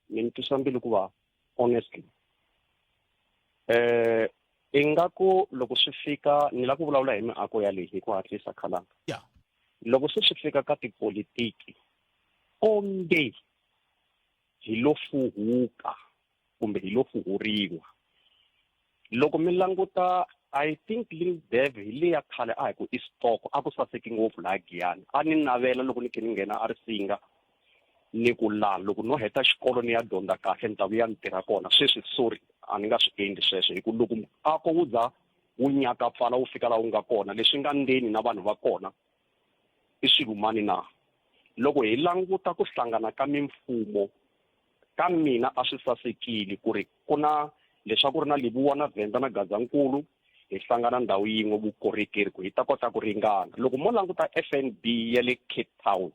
Mi ni twisa mbilu ku vava honestly. Eh ingaku loko swi fika ni la ku vulavula hi miako ya leyi hi ku hatlisa Khalanga.
Yeah.
Loko se swi fika ka tipolitiki onge hi lo fuhuka kumbe hi lo fuhuriwa. Loko mi languta I think Link Dev hi leya khale a hi ku i stock a ku saseki ngopfu laha Giyani. A ni navela loko ni khe ni nghena a Risinga ni ku la loko no heta xikolo ni ya dyondza kahle ni ta vuya ni tirha kona. Sweswi sorry a ni nga swi endli sweswo hi ku loko muako wu za wu nyakapfala wu fika laha wu nga kona leswi nga ndzeni na vanhu va kona i swilo mani na? Loko hi languta ku hlangana ka mimfumo ka mina a swi sasekile ku ri ku na leswaku ri na Lebowa na Venda na Gazankulu hi hlangana ndhawu yin'we vukorhokeri ku hi ta kota ku ringana. Loko mo languta FNB ya le Cape Town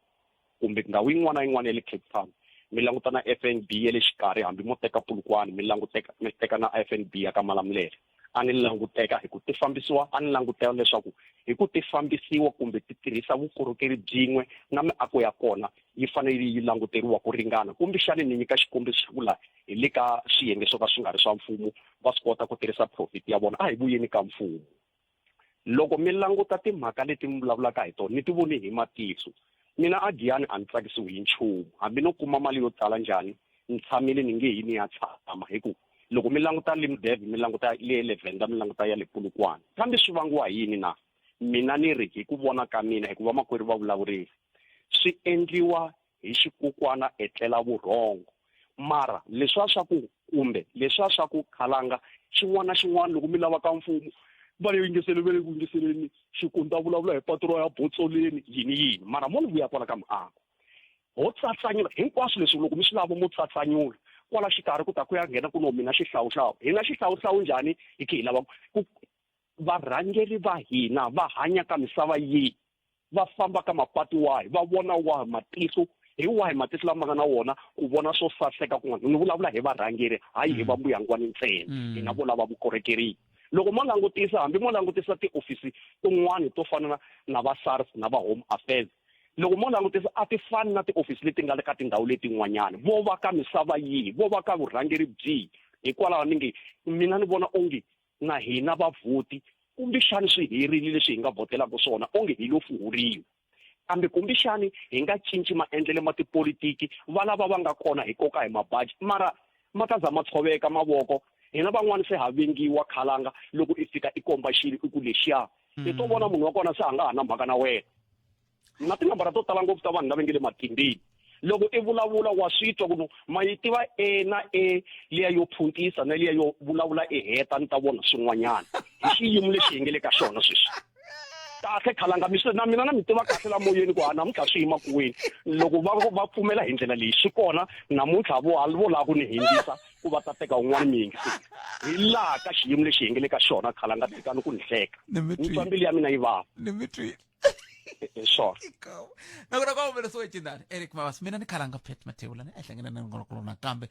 kumbe ndhawu yin'wana na yin'wana ya le Cape Town mi languta na FNB ya le xikarhi hambi mo teka Polokwane mi languteka mi teka na FNB ya ka Malamulele a ni languteka hi ku ti fambisiwa a ni langutela leswaku hi ku ti fambisiwa kumbe ti tirhisa vukorhokeri byin'we na miako ya kona yi fanele yi languteriwa ku ringana kumbexani ni nyika xikombiso xa ku laha hi le ka swiyenge swo ka swi nga ri swa mfumo va swi kota ku tirhisa profit ya vona a hi vuyeni ka mfumo loko mi languta timhaka leti mi vulavulaka hi tona ni ti voni hi matihlo mina a Giyani a ni tsakisiwi hi nchumu hambi no kuma mali yo tala njhani ni tshamile ni nge yi ni ya tshama hi ku loko mi languta Limdev mi languta le le Venda mi languta ya le Polokwane kambe swi vangiwa hi yini na mina ni ri hi ku vona ka mina hikuva makwerhu va vulavurile swi endliwa hi xikukwana etlela vurhongo mara leswiya swa ku kumbe leswiya swa ku khalanga xin'wana na xin'wana loko mi lava ka mfumo va le yingiseleni va le ku yingiseleni xikundza vulavula hi patu ra ya botsoleni yini yini mara mo ni vuya kwala ka miako ho tsatsanyula hinkwaswo leswi loko mi swi lava mo tsatsanyula kwala xikarhi ku ta ku ya nghena ku no mina xihlawuhlawu hi na xihlawuhlawu njhani hi khe hi lava ku varhangeri va hina va hanya ka misava yihi va famba ka mapatu wahi va vona wahi matihlo hi wahi matihlo lama nga na wona ku vona swo saseka kun'wana ni vulavula hi varhangeri hayi hi va mbuyangwani ntsena hina vo lava vukorhokeri loko mo langutisa hambi mo langutisa tiofisi tin'wani to fana na na va SARS na va Home Affairs loko mo langutisa a ti fani na tiofisi leti nga le ka tindhawu letin'wanyana vo va ka misava yihi vo va ka vurhangeri byihi hikwalaho ni nge mina ni vona onge na hina vavhoti kumbexani swi herile leswi hi nga vhotelaka swona onge hi lo fuhuriwa kambe kumbexani hi nga cinci maendlelo ma tipolitiki va lava va nga kona hi koka hi mabaji mara ma ta za ma tshoveka mavoko hina van'wani se ha vengiwa khalanga loko i fika i komba xilo i ku lexiya i to vona munhu wa kona se a nga ha na mhaka na wena na tinambara to tala ngopfu ta vanhu lava nge le matimbeni loko i vulavula wa swi twa ku ma yi tiva e na e liya yo phuntisa na liya yo vulavula i heta ni ta vona swin'wanyana hi xiyimo lexi hi nge le ka xona sweswi kahle khalanga mi na mina na mi tiva kahle la moyeni ku ha namuntlha swi yima kuweni loko va va pfumela hi ndlela leyi swi kona namuntlha vo vo lava ku ni hindzisa ku va ta teka un'wana mi yingiseli hi laha ka xiyimo lexi hi nge le ka xona khalanga tshikani ku ni hleka ni twa mbilu ya mina yi vava
ni mi twile
hi swona
nakona kwa humelesiwe cindani eric mabasa mina ni khalanga pet mathewula ni ehlangene na nongonoko nakambe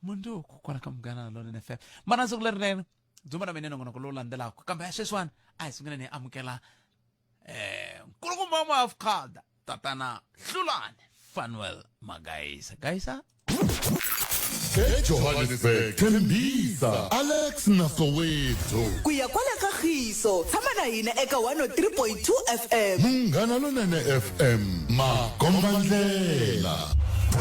mundzuku kwala ka munghana lonene fm mana siku lerinene dzumba na mina nongonoko lowu landzelaka kambe sweswiwani a hi sunguleni hi amukela eh nkulukumba wa maafkhada tatana hlulani fanuel magaisa gaisa
ejohannesburg tembisa alex na soweto
ku ya kwala ka khiso tshama na hina eka 103.2 fm
munghana lonene fm makombandlela.